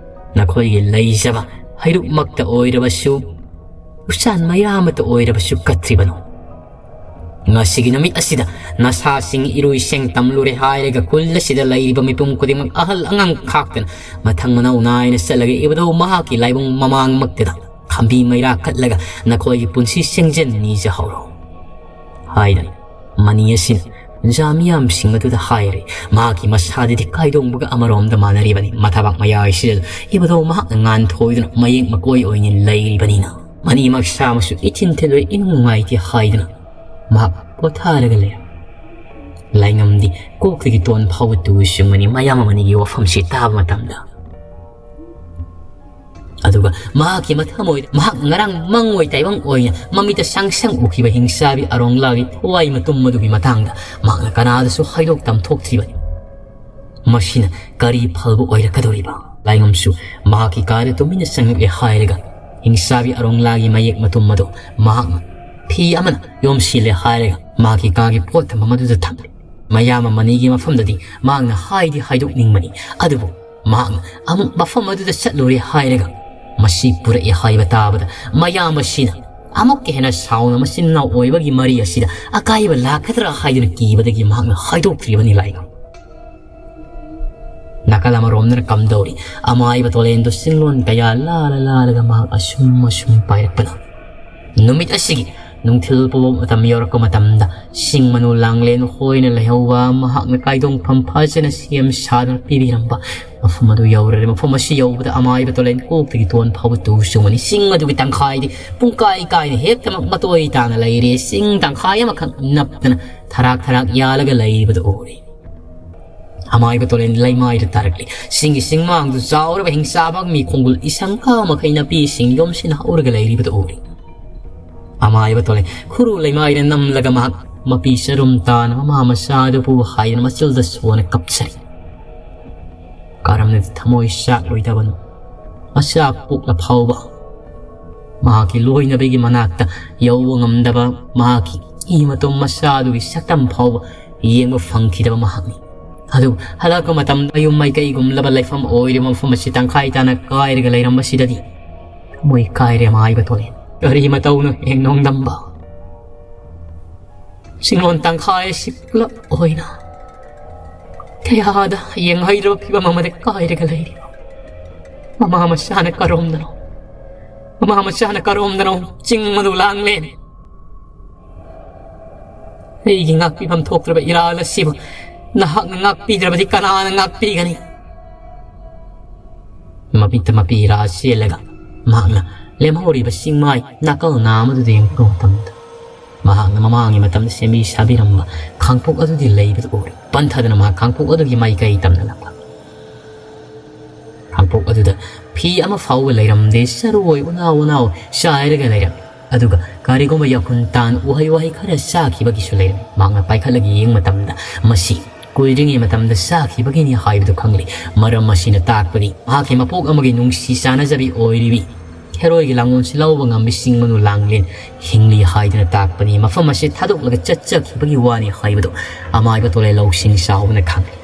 ꯅꯈꯣꯏꯒꯤ ꯂꯩꯖꯕ ꯍꯩꯔꯨꯛꯃꯛꯇ ꯑꯣꯏꯔꯕꯁꯨ, ꯎꯆꯥꯟ ꯃꯌꯥ ꯑꯃꯠꯇ ꯑꯣꯏꯔꯕꯁꯨ ꯀꯠꯇ꯭ꯔꯤꯕꯅꯣ? ꯉꯁꯤꯒꯤ ꯅꯨꯃꯤꯠ ꯑꯁꯤꯗ ꯅꯁꯥꯁꯤꯡ ꯏꯔꯨꯏ ꯁꯦꯡ ꯇꯝꯂꯨꯔꯦ ꯍꯥꯏꯔꯒ ꯈꯨꯜ ꯑꯁꯤꯗ ꯂꯩꯔꯤꯕ ꯃꯤꯄꯨꯝ ꯈꯨꯗꯤꯡꯃꯛ ꯑꯍꯜ ꯑꯉꯥꯡ ꯈꯥꯛꯇꯅ ꯃꯊꯪ ꯃꯅꯥꯎ ꯅꯥꯏꯅ ꯆꯠꯂꯒ ꯏꯕꯨꯙꯧ ꯃꯍꯥꯛꯀꯤ ꯂꯥꯏꯕꯨꯡ ꯃꯃꯥꯡꯃꯛꯇꯗ ꯈꯝꯕꯤ ꯃꯩꯔꯥ ꯀꯠꯂꯒ ꯅꯈꯣꯏꯒꯤ ꯄꯨꯟꯁꯤ ꯁꯦꯡꯖꯟ ꯅꯤꯖꯍꯧꯔꯣ ꯍꯥꯏꯗꯅ ꯃꯅꯤ ꯑꯁꯤꯅ ꯖꯥ ꯃꯤꯌꯥꯝꯁꯤꯡ ꯑꯗꯨꯗ ꯍꯥꯏꯔꯦ꯫ ꯃꯍꯥꯛꯀꯤ ꯃꯁꯥꯗꯗꯤ ꯀꯥꯏꯗꯣꯡꯕꯒ ꯑꯃꯔꯣꯝꯗ ꯃꯥꯟꯅꯔꯤꯕꯅꯤ꯫ ꯃꯊꯕꯥꯛ ꯃꯌꯥꯏꯁꯤꯗ ꯏꯕꯨꯙꯧ ꯃꯍꯥꯛꯅ ꯉꯥꯟ ꯊꯣꯏꯗꯨꯅ ꯃꯌꯦꯛ ꯃꯀꯣꯏ ꯑꯣꯏꯅ ꯂꯩꯔꯤꯕꯅꯤꯅ ꯃꯅꯤ ꯃꯁꯥ ꯑꯃꯁꯨ ꯏꯊꯤꯟ ꯊꯤꯟꯗꯣꯏ ꯏꯅꯨꯡ ꯅꯨꯡꯉꯥꯏꯇꯦ ꯍꯥꯏꯗꯨꯅ ꯃꯍꯥꯛ ꯄꯣꯊꯥꯔꯒ ꯂꯩꯔꯝꯃꯤ꯫ ꯂꯥꯏꯉꯝꯗꯤ ꯀꯣꯛꯇꯒꯤ ꯇꯣꯟ ꯐꯥꯎꯕ ꯇꯨ ꯆꯨꯡꯕꯅꯤ ꯃꯌꯥꯝ ꯑꯃꯅꯤꯒꯤ ꯋꯥꯐꯝꯁꯤ ꯇꯥꯕ ꯃꯇꯝꯗ꯫ ꯑꯗꯨꯒ ꯃꯍꯥꯛꯀꯤ ꯃꯊꯃꯣꯏꯗ ꯃꯍꯥꯛ ꯉꯔꯥꯡ ꯃꯪꯑꯣꯏ ꯇꯥꯏꯕꯪ ꯑꯣꯏꯅ ꯃꯃꯤꯠꯇ ꯁꯪ ꯁꯪ ꯎꯈꯤꯕ ꯍꯤꯡꯆꯥꯕꯤ ꯑꯔꯣꯡꯂꯥꯒꯤ ꯊꯋꯥꯏ ꯃꯇꯨꯝ ꯑꯗꯨꯒꯤ ꯃꯇꯥꯡꯗ ꯃꯍꯥꯛꯅ ꯀꯅꯥꯗꯁꯨ ꯍꯥꯏꯗꯣꯛ ꯇꯝꯊꯣꯛꯇ꯭ꯔꯤꯕꯅꯤ꯫ ꯃꯁꯤꯅ ꯀꯔꯤ ꯐꯜꯕꯨ ꯑꯣꯏꯔꯛꯀꯗꯧꯔꯤꯕ? ꯂꯥꯏꯉꯝꯁꯨ ꯃꯍꯥꯛꯀꯤ ꯀꯥꯗ ꯇꯨꯃꯤꯟꯅ ꯆꯪꯂꯛꯂꯦ ꯍꯥꯏꯔꯒ ꯍꯤꯡꯆꯥꯕꯤ ꯑꯔꯣꯡꯂꯥꯒꯤ ꯃꯌꯦꯛ ꯃꯇꯨꯝ ꯑꯗꯨ ꯃꯍꯥꯛꯅ ꯐꯤ ꯑꯃꯅ ꯌꯣꯝꯁꯤꯜꯂꯦ ꯍꯥꯏꯔꯒ ꯃꯍꯥꯛꯀꯤ ꯀꯥꯒꯤ ꯄꯣꯠ ꯊꯝꯐꯝ ꯑꯗꯨꯗ ꯊꯝꯂꯦ꯫ ꯃꯌꯥꯝ ꯑꯃꯅꯤꯒꯤ ꯃꯐꯝꯗꯗꯤ ꯃꯍꯥꯛꯅ ꯍꯥꯏꯗꯤ ꯍꯥꯏꯗꯣꯛꯅꯤꯡꯕꯅꯤ, ꯑꯗꯨꯕꯨ ꯃꯍꯥꯛꯅ ꯑꯃꯨꯛ ꯃꯐꯝ ꯑꯗꯨꯗ ꯆꯠꯂꯨꯔꯦ ꯍꯥꯏꯔꯒ ꯃꯁꯤ ꯄꯨꯔꯛꯑꯦ ꯍꯥꯏꯕ ꯇꯥꯕꯗ ꯃꯌꯥꯝ ꯑꯁꯤꯅ ꯑꯃꯨꯛꯀ ꯍꯦꯟꯅ ꯁꯥꯎꯅ ꯃꯆꯤꯟ ꯃꯅꯥꯎ ꯑꯣꯏꯕꯒꯤ ꯃꯔꯤ ꯑꯁꯤꯗ ꯑꯀꯥꯏꯕ ꯂꯥꯛꯀꯗ꯭ꯔꯥ ꯍꯥꯏꯗꯨꯅ ꯀꯤꯕꯗꯒꯤ ꯃꯍꯥꯛꯅ ꯍꯥꯏꯗꯣꯛꯇ꯭ꯔꯤꯕꯅꯤ ꯂꯥꯏꯒ꯫ ꯅꯥꯀꯜ ꯑꯃꯔꯣꯝꯗꯅ ꯀꯝꯗꯧꯔꯤ, ꯑꯃꯥꯏꯕ ꯇꯣꯂꯦꯟꯗꯨ ꯆꯤꯡꯂꯣꯟ ꯀꯌꯥ ꯂꯥꯜꯂ ꯂꯥꯜꯂꯒ ꯃꯍꯥꯛ ꯑꯁꯨꯝ ꯑꯁꯨꯝ ꯄꯥꯏꯔꯛꯄꯅ ꯅꯨꯃꯤꯠ ꯑꯁꯤꯒꯤ ꯅꯨꯡꯊꯤꯜ ꯄꯨꯕ ꯃꯇꯝ ꯌꯧꯔꯛꯄ ꯃꯇꯝꯗ ꯁꯤꯡ ꯃꯅꯨ ꯂꯥꯡꯂꯦꯟ ꯍꯣꯏꯅ ꯂꯩꯍꯧꯕ ꯃꯍꯥꯛꯅ ꯀꯥꯏꯗꯣꯡꯐꯝ ꯐꯖꯅ ꯁꯦꯝ ꯁꯥꯗꯨꯅ ꯄꯤꯕꯤꯔꯝꯕ ꯃꯐꯝ ꯑꯗꯨ ꯌꯧꯔꯔꯦ꯫ ꯃꯐꯝ ꯑꯁꯤ ꯌꯧꯕꯗ ꯑꯃꯥꯏꯕ ꯇꯣꯂꯦꯟ ꯀꯣꯛꯇꯒꯤ ꯇꯣꯟ ꯐꯥꯎꯕ ꯇꯨ ꯆꯨꯡꯉꯅꯤ꯫ ꯆꯤꯡ ꯑꯗꯨꯒꯤ ꯇꯪꯈꯥꯏꯗꯤ ꯄꯨꯡꯀꯥꯏ ꯀꯥꯏꯅ ꯍꯦꯛꯇꯃꯛ ꯃꯇꯣꯏ ꯇꯥꯅ ꯂꯩꯔꯦ꯫ ꯆꯤꯡ ꯇꯪꯈꯥꯏ ꯑꯃꯈꯛ ꯅꯞꯇꯅ ꯊꯔꯥꯛ ꯊꯔꯥꯛ ꯌꯥꯜꯂꯒ ꯂꯩꯔꯤꯕꯗꯨ ꯎꯔꯦ꯫ ꯑꯃꯥꯏꯕ ꯇꯣꯂꯦꯟ ꯂꯩꯃꯥꯏꯗ ꯇꯥꯔꯛꯂꯤ꯫ ꯆꯤꯡꯒꯤ ꯆꯤꯡꯃꯥꯡꯗꯨ ꯆꯥꯎꯔꯕ ꯍꯤꯡꯆꯥꯕꯒꯤ ꯈꯣꯡꯒꯨꯜ ꯏꯁꯪ ꯀꯥ ꯃꯈꯩ ꯅꯥꯄꯤ ꯏꯁꯤꯡ ꯌꯣꯝꯁꯤꯟ ꯍꯧꯔꯒ ꯂꯩꯔꯤꯕꯗꯨ ꯎꯔꯦ꯫ ꯑꯃꯥꯏꯕ ꯇꯣꯂꯦꯟ ꯈꯨꯔꯨ ꯂꯩꯃꯥꯏꯗ ꯅꯝꯂꯒ ꯃꯍꯥꯛ ꯃꯄꯤ ꯆꯔꯨꯝ ꯇꯥꯅ ꯃꯃꯥ ꯃꯆꯥꯗꯨꯕꯨ ꯍꯥꯏꯗꯨꯅ ꯃꯆꯤꯜꯗ ꯁꯣꯟꯅ ꯀꯞꯆꯔꯤ꯫ ꯀꯔꯝꯅꯗꯤ ꯊꯃꯣꯏ ꯆꯥꯛꯂꯣꯏꯗꯕꯅꯣ? ꯃꯆꯥ ꯄꯣꯛꯂ ꯐꯥꯎꯕ ꯃꯍꯥꯛꯀꯤ ꯂꯣꯏꯅꯕꯤꯒꯤ ꯃꯅꯥꯛꯇ ꯌꯧꯕ ꯉꯝꯗꯕ, ꯃꯍꯥꯛꯀꯤ ꯏ ꯃꯇꯣꯝ ꯃꯆꯥꯗꯨꯒꯤ ꯁꯛꯇꯝ ꯐꯥꯎꯕ ꯌꯦꯡꯕ ꯐꯪꯈꯤꯗꯕ ꯃꯍꯥꯛꯅꯤ꯫ ꯑꯗꯨꯕꯨ ꯍꯜꯂꯛꯄ ꯃꯇꯝꯗ ꯃꯌꯨꯝ ꯃꯥꯏꯀꯩꯒꯨꯝꯂꯕ ꯂꯩꯐꯝ ꯑꯣꯏꯔꯤꯕ ꯃꯐꯝ ꯑꯁꯤ ꯇꯪꯈꯥꯏ ꯇꯥꯅ ꯀꯥꯏꯔꯒ ꯂꯩꯔꯝꯕꯁꯤꯗꯗꯤ ꯊꯃꯣꯏ ꯀꯥꯏꯔꯦ ꯑꯃꯥꯏꯕ ꯇꯣꯂꯦꯟ꯫ ꯀꯔꯤ ꯃꯇꯧꯅꯣ ꯍꯦꯛ ꯅꯣꯡꯗꯝꯕ? ꯆꯤꯡꯂꯣꯟ ꯇꯪꯈꯥꯏ ꯑꯁꯤ ꯄꯨꯂꯞ ꯑꯣꯏꯅ ꯀꯌꯥꯗ ꯌꯦꯡꯍꯩꯗ꯭ꯔꯕ ꯐꯤꯕꯝ ꯑꯃꯗ ꯀꯥꯏꯔꯒ ꯂꯩꯔꯤꯕ ꯃꯃꯥ ꯃꯆꯥꯅ ꯀꯔꯣꯝꯗꯅꯣ? ꯃꯃꯥ ꯃꯆꯥꯅ ꯀꯔꯣꯝꯗꯅꯣ? ꯆꯤꯡ ꯃꯅꯨ ꯂꯥꯡꯂꯦꯟ꯫ ꯑꯩꯒꯤ ꯉꯥꯛꯄꯤꯐꯝ ꯊꯣꯛꯇ꯭ꯔꯕ ꯏꯔꯥꯜ ꯑꯁꯤꯕꯨ ꯅꯍꯥꯛꯅ ꯉꯥꯛꯄꯤꯗ꯭ꯔꯕꯗꯤ ꯀꯅꯥꯅ ꯉꯥꯛꯄꯤꯒꯅꯤ? ꯃꯃꯤꯠꯇ ꯃꯄꯤ ꯏꯔꯥ ꯆꯦꯜꯂꯒ ꯃꯍꯥꯛꯅ ꯂꯦꯝꯍꯧꯔꯤꯕ ꯆꯤꯡꯃꯥꯏ ꯅꯥꯀꯜ ꯅꯥꯝ ꯑꯗꯨꯗ ꯌꯦꯡꯂꯛꯄ ꯃꯇꯝꯗ, ꯃꯍꯥꯛꯅ ꯃꯃꯥꯡꯒꯤ ꯃꯇꯝꯗ ꯁꯦꯝꯕꯤ ꯁꯥꯕꯤꯔꯝꯕ ꯈꯥꯡꯄꯣꯛ ꯑꯗꯨꯗꯤ ꯂꯩꯕꯗꯨ ꯎꯔꯦ꯫ ꯄꯟꯊꯗꯅ ꯃꯍꯥꯛ ꯈꯥꯡꯄꯣꯛ ꯑꯗꯨꯒꯤ ꯃꯥꯏꯀꯩ ꯇꯝꯅ ꯂꯥꯛꯂꯝꯃꯤ꯫ ꯈꯥꯡꯄꯣꯛ ꯑꯗꯨꯗ ꯐꯤ ꯑꯃ ꯐꯥꯎꯕ ꯂꯩꯔꯝꯗꯦ꯫ ꯆꯔꯨ ꯑꯣꯏ ꯎꯅꯥꯎ ꯎꯅꯥꯎ ꯆꯥꯏꯔꯒ ꯂꯩꯔꯝꯃꯤ꯫ ꯑꯗꯨꯒ ꯀꯔꯤꯒꯨꯝꯕ ꯌꯥꯈꯨꯟ ꯇꯥꯟ ꯎꯍꯩ ꯋꯥꯍꯩ ꯈꯔ ꯆꯥꯈꯤꯕꯒꯤꯁꯨ ꯂꯩꯔꯝꯃꯤ꯫ ꯃꯍꯥꯛꯅ ꯄꯥꯏꯈꯠꯂꯒ ꯌꯦꯡꯕ ꯃꯇꯝꯗ ꯃꯁꯤ ꯀꯨꯏꯗ꯭ꯔꯤꯉꯩ ꯃꯇꯝꯗ ꯆꯥꯈꯤꯕꯒꯤꯅꯤ ꯍꯥꯏꯕꯗꯨ ꯈꯪꯂꯤ꯫ ꯃꯔꯝ ꯑꯁꯤꯅ ꯇꯥꯛꯄꯗꯤ ꯃꯍꯥꯛꯀꯤ ꯃꯄꯣꯛ ꯑꯃꯒꯤ ꯅꯨꯡꯁꯤ ꯆꯥꯟꯅꯖꯕꯤ ꯑꯣꯏꯔꯤꯕꯤ ꯍꯦꯔꯣꯏꯒꯤ ꯂꯥꯡꯂꯣꯟꯁꯤ ꯂꯧꯕ ꯉꯝꯕꯤ ꯆꯤꯡ ꯃꯅꯨ ꯂꯥꯡꯂꯦꯟ ꯍꯤꯡꯂꯤ ꯍꯥꯏꯗꯨꯅ ꯇꯥꯛꯄꯅꯤ꯫ ꯃꯐꯝ ꯑꯁꯤ ꯊꯥꯗꯣꯛꯂꯒ ꯆꯠꯆꯈꯤꯕꯒꯤ ꯋꯥꯅꯤ ꯍꯥꯏꯕꯗꯨ ꯑꯃꯥꯏꯕ ꯇꯣꯂꯦ ꯂꯧꯁꯤꯡ ꯆꯥꯎꯕꯅ ꯈꯪꯂꯤ꯫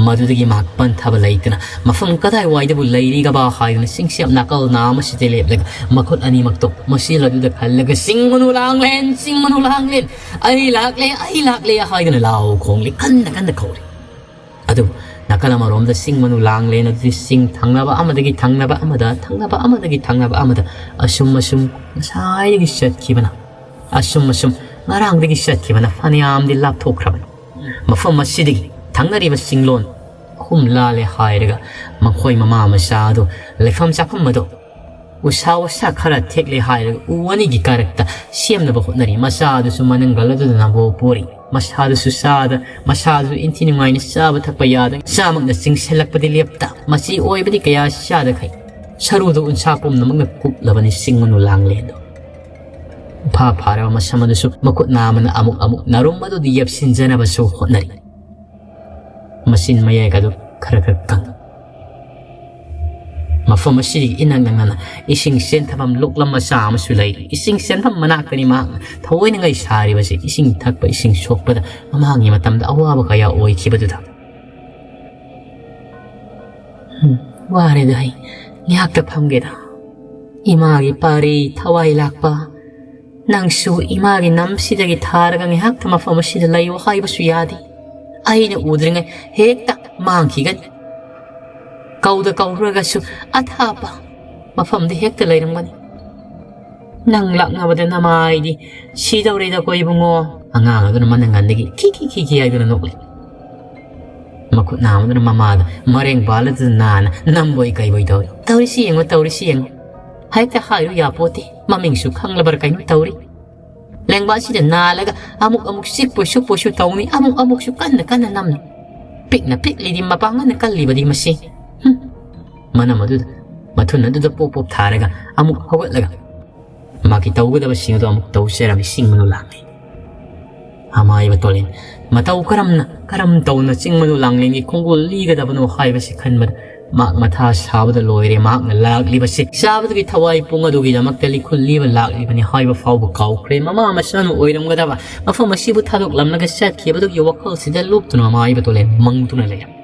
ꯃꯗꯨꯗꯒꯤ ꯃꯍꯥꯛ ꯄꯟꯊꯕ ꯂꯩꯇꯅ ꯃꯐꯝ ꯀꯗꯥꯏꯋꯥꯏꯗꯕꯨ ꯂꯩꯔꯤꯒꯕ ꯍꯥꯏꯗꯨꯅ ꯆꯤꯡꯁꯦꯞ ꯅꯥꯀꯜ ꯅꯥ ꯑꯃꯁꯤꯗ ꯂꯦꯞꯂꯒ ꯃꯈꯨꯠ ꯑꯅꯤꯃꯛꯇꯣ ꯃꯁꯤ ꯑꯗꯨꯗ ꯈꯜꯂꯒ, "ꯆꯤꯡ ꯃꯅꯨ ꯂꯥꯡꯂꯦꯟ, ꯆꯤꯡ ꯃꯅꯨ ꯂꯥꯡꯂꯦꯟ, ꯑꯩ ꯂꯥꯛꯂꯦ, ꯑꯩ ꯂꯥꯛꯂꯦ" ꯍꯥꯏꯗꯨꯅ ꯂꯥꯎ ꯈꯣꯡꯂꯤ ꯀꯟꯅ ꯀꯟꯅ ꯀꯧꯔꯤ꯫ ꯑꯗꯨꯕꯨ ꯅꯥꯀꯜ ꯑꯃꯔꯣꯝꯗ ꯆꯤꯡ ꯃꯅꯨ ꯂꯥꯡꯂꯦꯟ ꯑꯗꯨꯗꯤ ꯆꯤꯡ ꯊꯪꯅꯕ ꯑꯃꯗꯒꯤ ꯊꯪꯅꯕ ꯑꯃꯗ, ꯊꯪꯅꯕ ꯑꯃꯗꯒꯤ ꯊꯪꯅꯕ ꯑꯃꯗ ꯑꯁꯨꯝ ꯑꯁꯨꯝ ꯉꯁꯥꯏꯗꯒꯤ ꯆꯠꯈꯤꯕꯅ, ꯑꯁꯨꯝ ꯑꯁꯨꯝ ꯉꯔꯥꯡꯗꯒꯤ ꯆꯠꯈꯤꯕꯅ ꯐꯅꯌꯥꯝꯗꯤ ꯂꯥꯞꯊꯣꯛꯈ꯭ꯔꯕꯅꯤ꯫ ꯃꯐꯝ ꯑꯁꯤꯗꯒꯤ ꯊꯪꯅꯔꯤꯕ ꯆꯤꯡꯂꯣꯟ ꯑꯍꯨꯝ ꯂꯥꯜꯂꯦ ꯍꯥꯏꯔꯒ ꯃꯈꯣꯏ ꯃꯃꯥ ꯃꯆꯥ ꯑꯗꯨ ꯂꯩꯐꯝ ꯆꯥꯐꯝ ꯑꯗꯨ ꯎꯁꯥ ꯋꯥꯁꯥ ꯈꯔ ꯊꯦꯛꯂꯦ ꯍꯥꯏꯔꯒ ꯎ ꯑꯅꯤꯒꯤ ꯀꯥꯔꯛꯇ ꯁꯦꯝꯅꯕ ꯍꯣꯠꯅꯔꯤ꯫ ꯃꯆꯥ ꯑꯗꯨꯁꯨ ꯃꯅꯪꯒꯜ ꯑꯗꯨꯗ ꯅꯝꯕꯣ ꯄꯣꯔꯤ꯫ ꯃꯁꯥꯗꯨꯁꯨ ꯆꯥꯗ, ꯃꯁꯥꯗꯨꯁꯨ ꯏꯟꯊꯤ ꯅꯨꯡꯉꯥꯏꯅ ꯆꯥꯕ ꯊꯛꯄ ꯌꯥꯗ, ꯆꯥꯃꯛꯅ ꯆꯤꯡꯁꯤꯜꯂꯛꯄꯗꯤ ꯂꯦꯞꯇ, ꯃꯆꯤ ꯑꯣꯏꯕꯗꯤ ꯀꯌꯥ ꯆꯥꯗꯈꯩ ꯁꯔꯨꯗ ꯎꯟꯁꯥ ꯄꯨꯝꯅꯃꯛꯅ ꯀꯨꯞꯂꯕꯅꯤ ꯆꯤꯡ ꯃꯅꯨ ꯂꯥꯡꯂꯦꯟꯗꯣ꯫ ꯐꯥ ꯐꯥꯔꯕ ꯃꯁꯝ ꯑꯗꯨꯁꯨ ꯃꯈꯨꯠ ꯅꯥꯝꯃꯅ ꯑꯃꯨꯛ ꯑꯃꯨꯛ ꯅꯔꯨꯝ ꯑꯗꯨꯗ ꯌꯦꯞꯁꯤꯟꯖꯅꯕꯁꯨ ꯍꯣꯠꯅꯔꯤ꯫ ꯃꯆꯤꯟ ꯃꯌꯦꯛ ꯑꯗꯨ ꯈꯔ ꯈꯔ ꯀꯪ꯫ ꯃꯐꯝ ꯑꯁꯤꯗꯒꯤ ꯏꯅꯛ ꯅꯛꯅꯅ ꯏꯁꯤꯡ ꯆꯦꯟꯊꯐꯝ ꯂꯣꯛꯂꯝ ꯃꯆꯥ ꯑꯃꯁꯨ ꯂꯩꯔꯤ꯫ ꯏꯁꯤꯡ ꯆꯦꯟꯐꯝ ꯃꯅꯥꯛꯇꯅꯤ ꯃꯍꯥꯛꯅ ꯊꯑꯣꯏꯅꯉꯥꯏ ꯁꯥꯔꯤꯕꯁꯤ, ꯏꯁꯤꯡ ꯊꯛꯄ, ꯏꯁꯤꯡ ꯁꯣꯛꯄꯗ ꯃꯃꯥꯡꯒꯤ ꯃꯇꯝꯗ ꯑꯋꯥꯕ ꯀꯌꯥ ꯑꯣꯏꯈꯤꯕꯗꯨꯗ꯫ "ꯍꯝ, ꯋꯥꯔꯦꯗ ꯑꯩ, ꯉꯥꯏꯍꯥꯛꯇ ꯐꯝꯒꯦꯗ꯫ ꯏꯃꯥꯒꯤ ꯄꯥꯔꯤ ꯊꯋꯥꯏ ꯂꯥꯛꯄ, ꯅꯪꯁꯨ ꯏꯃꯥꯒꯤ ꯅꯝꯁꯤꯗꯒꯤ ꯊꯥꯔꯒ ꯉꯥꯏꯍꯥꯛꯇ ꯃꯐꯝ ꯑꯁꯤꯗ ꯂꯩꯌꯨ ꯍꯥꯏꯕꯁꯨ ꯌꯥꯗꯦ꯫ ꯑꯩꯅ ꯎꯗ꯭ꯔꯤꯉꯩ ꯍꯦꯛꯇ ꯃꯥꯡꯈꯤꯒꯅꯤ꯫ ꯀꯧꯗ ꯀꯧꯔꯨꯔꯒꯁꯨ ꯑꯊꯥꯞꯄ ꯃꯐꯝꯗ ꯍꯦꯛꯇ ꯂꯩꯔꯝꯒꯅꯤ꯫ ꯅꯪ ꯂꯥꯛꯅꯕꯗ ꯅꯃꯥꯏꯗꯤ ꯁꯤꯗꯧꯔꯦꯗꯀꯣ ꯏꯕꯨꯡꯉꯣ"꯫ ꯑꯉꯥꯡ ꯑꯗꯨꯅ ꯃꯅꯪꯒꯟꯗꯒꯤ "ꯈꯤ ꯈꯤ ꯈꯤ ꯈꯤ" ꯍꯥꯏꯗꯨꯅ ꯅꯣꯛꯂꯤ꯫ ꯃꯈꯨꯠ ꯅꯥꯝꯃꯗꯨꯅ ꯃꯃꯥꯗ ꯃꯔꯦꯡ ꯄꯥꯜꯂꯗꯨꯅ ꯅꯥꯅ ꯅꯝꯕꯣꯏ ꯀꯩꯕꯣꯏ ꯇꯧꯏ꯫ "ꯇꯧꯔꯤꯁꯤ ꯌꯦꯡꯉꯣ, ꯇꯧꯔꯤꯁꯤ ꯌꯦꯡꯉꯣ꯫ ꯍꯦꯛꯇ ꯍꯥꯏꯔꯨ ꯌꯥꯄꯣꯠꯇꯦ꯫ ꯃꯃꯤꯡꯁꯨ ꯈꯪꯂꯕ꯭ꯔꯥ ꯀꯩꯅꯣ ꯇꯧꯔꯤ꯫ ꯂꯦꯡꯕꯥꯁꯤꯗ ꯅꯥꯜꯂꯒ ꯑꯃꯨꯛ ꯑꯃꯨꯛ ꯆꯤꯛꯄꯣꯏ ꯁꯨꯛꯄꯣꯏꯁꯨ ꯇꯧꯅꯤ, ꯑꯃꯨꯛ ꯑꯃꯨꯛꯁꯨ ꯀꯟꯅ ꯀꯟꯅ ꯅꯝꯅꯤ꯫ ꯄꯤꯛꯅ ꯄꯤꯛꯂꯤꯗꯤ ꯃꯄꯥꯡꯒꯜꯅ ꯀꯜꯂꯤꯕꯗꯤ ꯃꯁꯤ꯫ ꯍꯨꯝ꯫ ꯃꯅꯝ ꯑꯗꯨꯗ, ꯃꯊꯨꯟ ꯑꯗꯨꯗ ꯄꯣꯞ ꯄꯣꯞ ꯊꯥꯔꯒ ꯑꯃꯨꯛ ꯍꯧꯒꯠꯂꯒ ꯃꯥꯒꯤ ꯇꯧꯒꯗꯕꯁꯤꯡ ꯑꯗꯨ ꯑꯃꯨꯛ ꯇꯧꯖꯔꯝꯃꯤ ꯆꯤꯡ ꯃꯅꯨ ꯂꯥꯡꯂꯦꯟ꯫ ꯑꯃꯥꯏꯕ ꯇꯣꯂꯦꯟ ꯃꯇꯧ ꯀꯔꯝꯅ, ꯀꯔꯝ ꯇꯧꯅ ꯆꯤꯡ ꯃꯅꯨ ꯂꯥꯡꯂꯦꯟꯒꯤ ꯈꯣꯡꯒꯨꯜ ꯂꯤꯒꯗꯕꯅꯣ ꯍꯥꯏꯕꯁꯤ ꯈꯟꯕꯗ ꯃꯍꯥꯛ ꯃꯊꯥ ꯁꯥꯕꯗ ꯂꯣꯏꯔꯦ꯫ ꯃꯍꯥꯛꯅ ꯂꯥꯛꯂꯤꯕꯁꯤ ꯆꯥꯕꯗꯨꯒꯤ ꯊꯋꯥꯏ ꯄꯨꯡ ꯑꯗꯨꯒꯤꯗꯃꯛꯇ ꯂꯤꯈꯨꯜ ꯂꯤꯕ ꯂꯥꯛꯂꯤꯕꯅꯤ ꯍꯥꯏꯕ ꯐꯥꯎꯕ ꯀꯥꯎꯈ꯭ꯔꯦ꯫ ꯃꯃꯥ ꯃꯆꯥꯅ ꯑꯣꯏꯔꯝꯒꯗꯕ ꯃꯐꯝ ꯑꯁꯤꯕꯨ ꯊꯥꯗꯣꯛꯂꯝꯂꯒ ꯆꯠꯈꯤꯕꯗꯨꯒꯤ ꯋꯥꯈꯜꯁꯤꯗ ꯂꯨꯞꯇꯨꯅ ꯑꯃꯥꯏꯕ ꯇꯣꯂꯦꯟ ꯃꯪꯗꯨꯅ ꯂꯩꯔꯝꯃꯤ꯫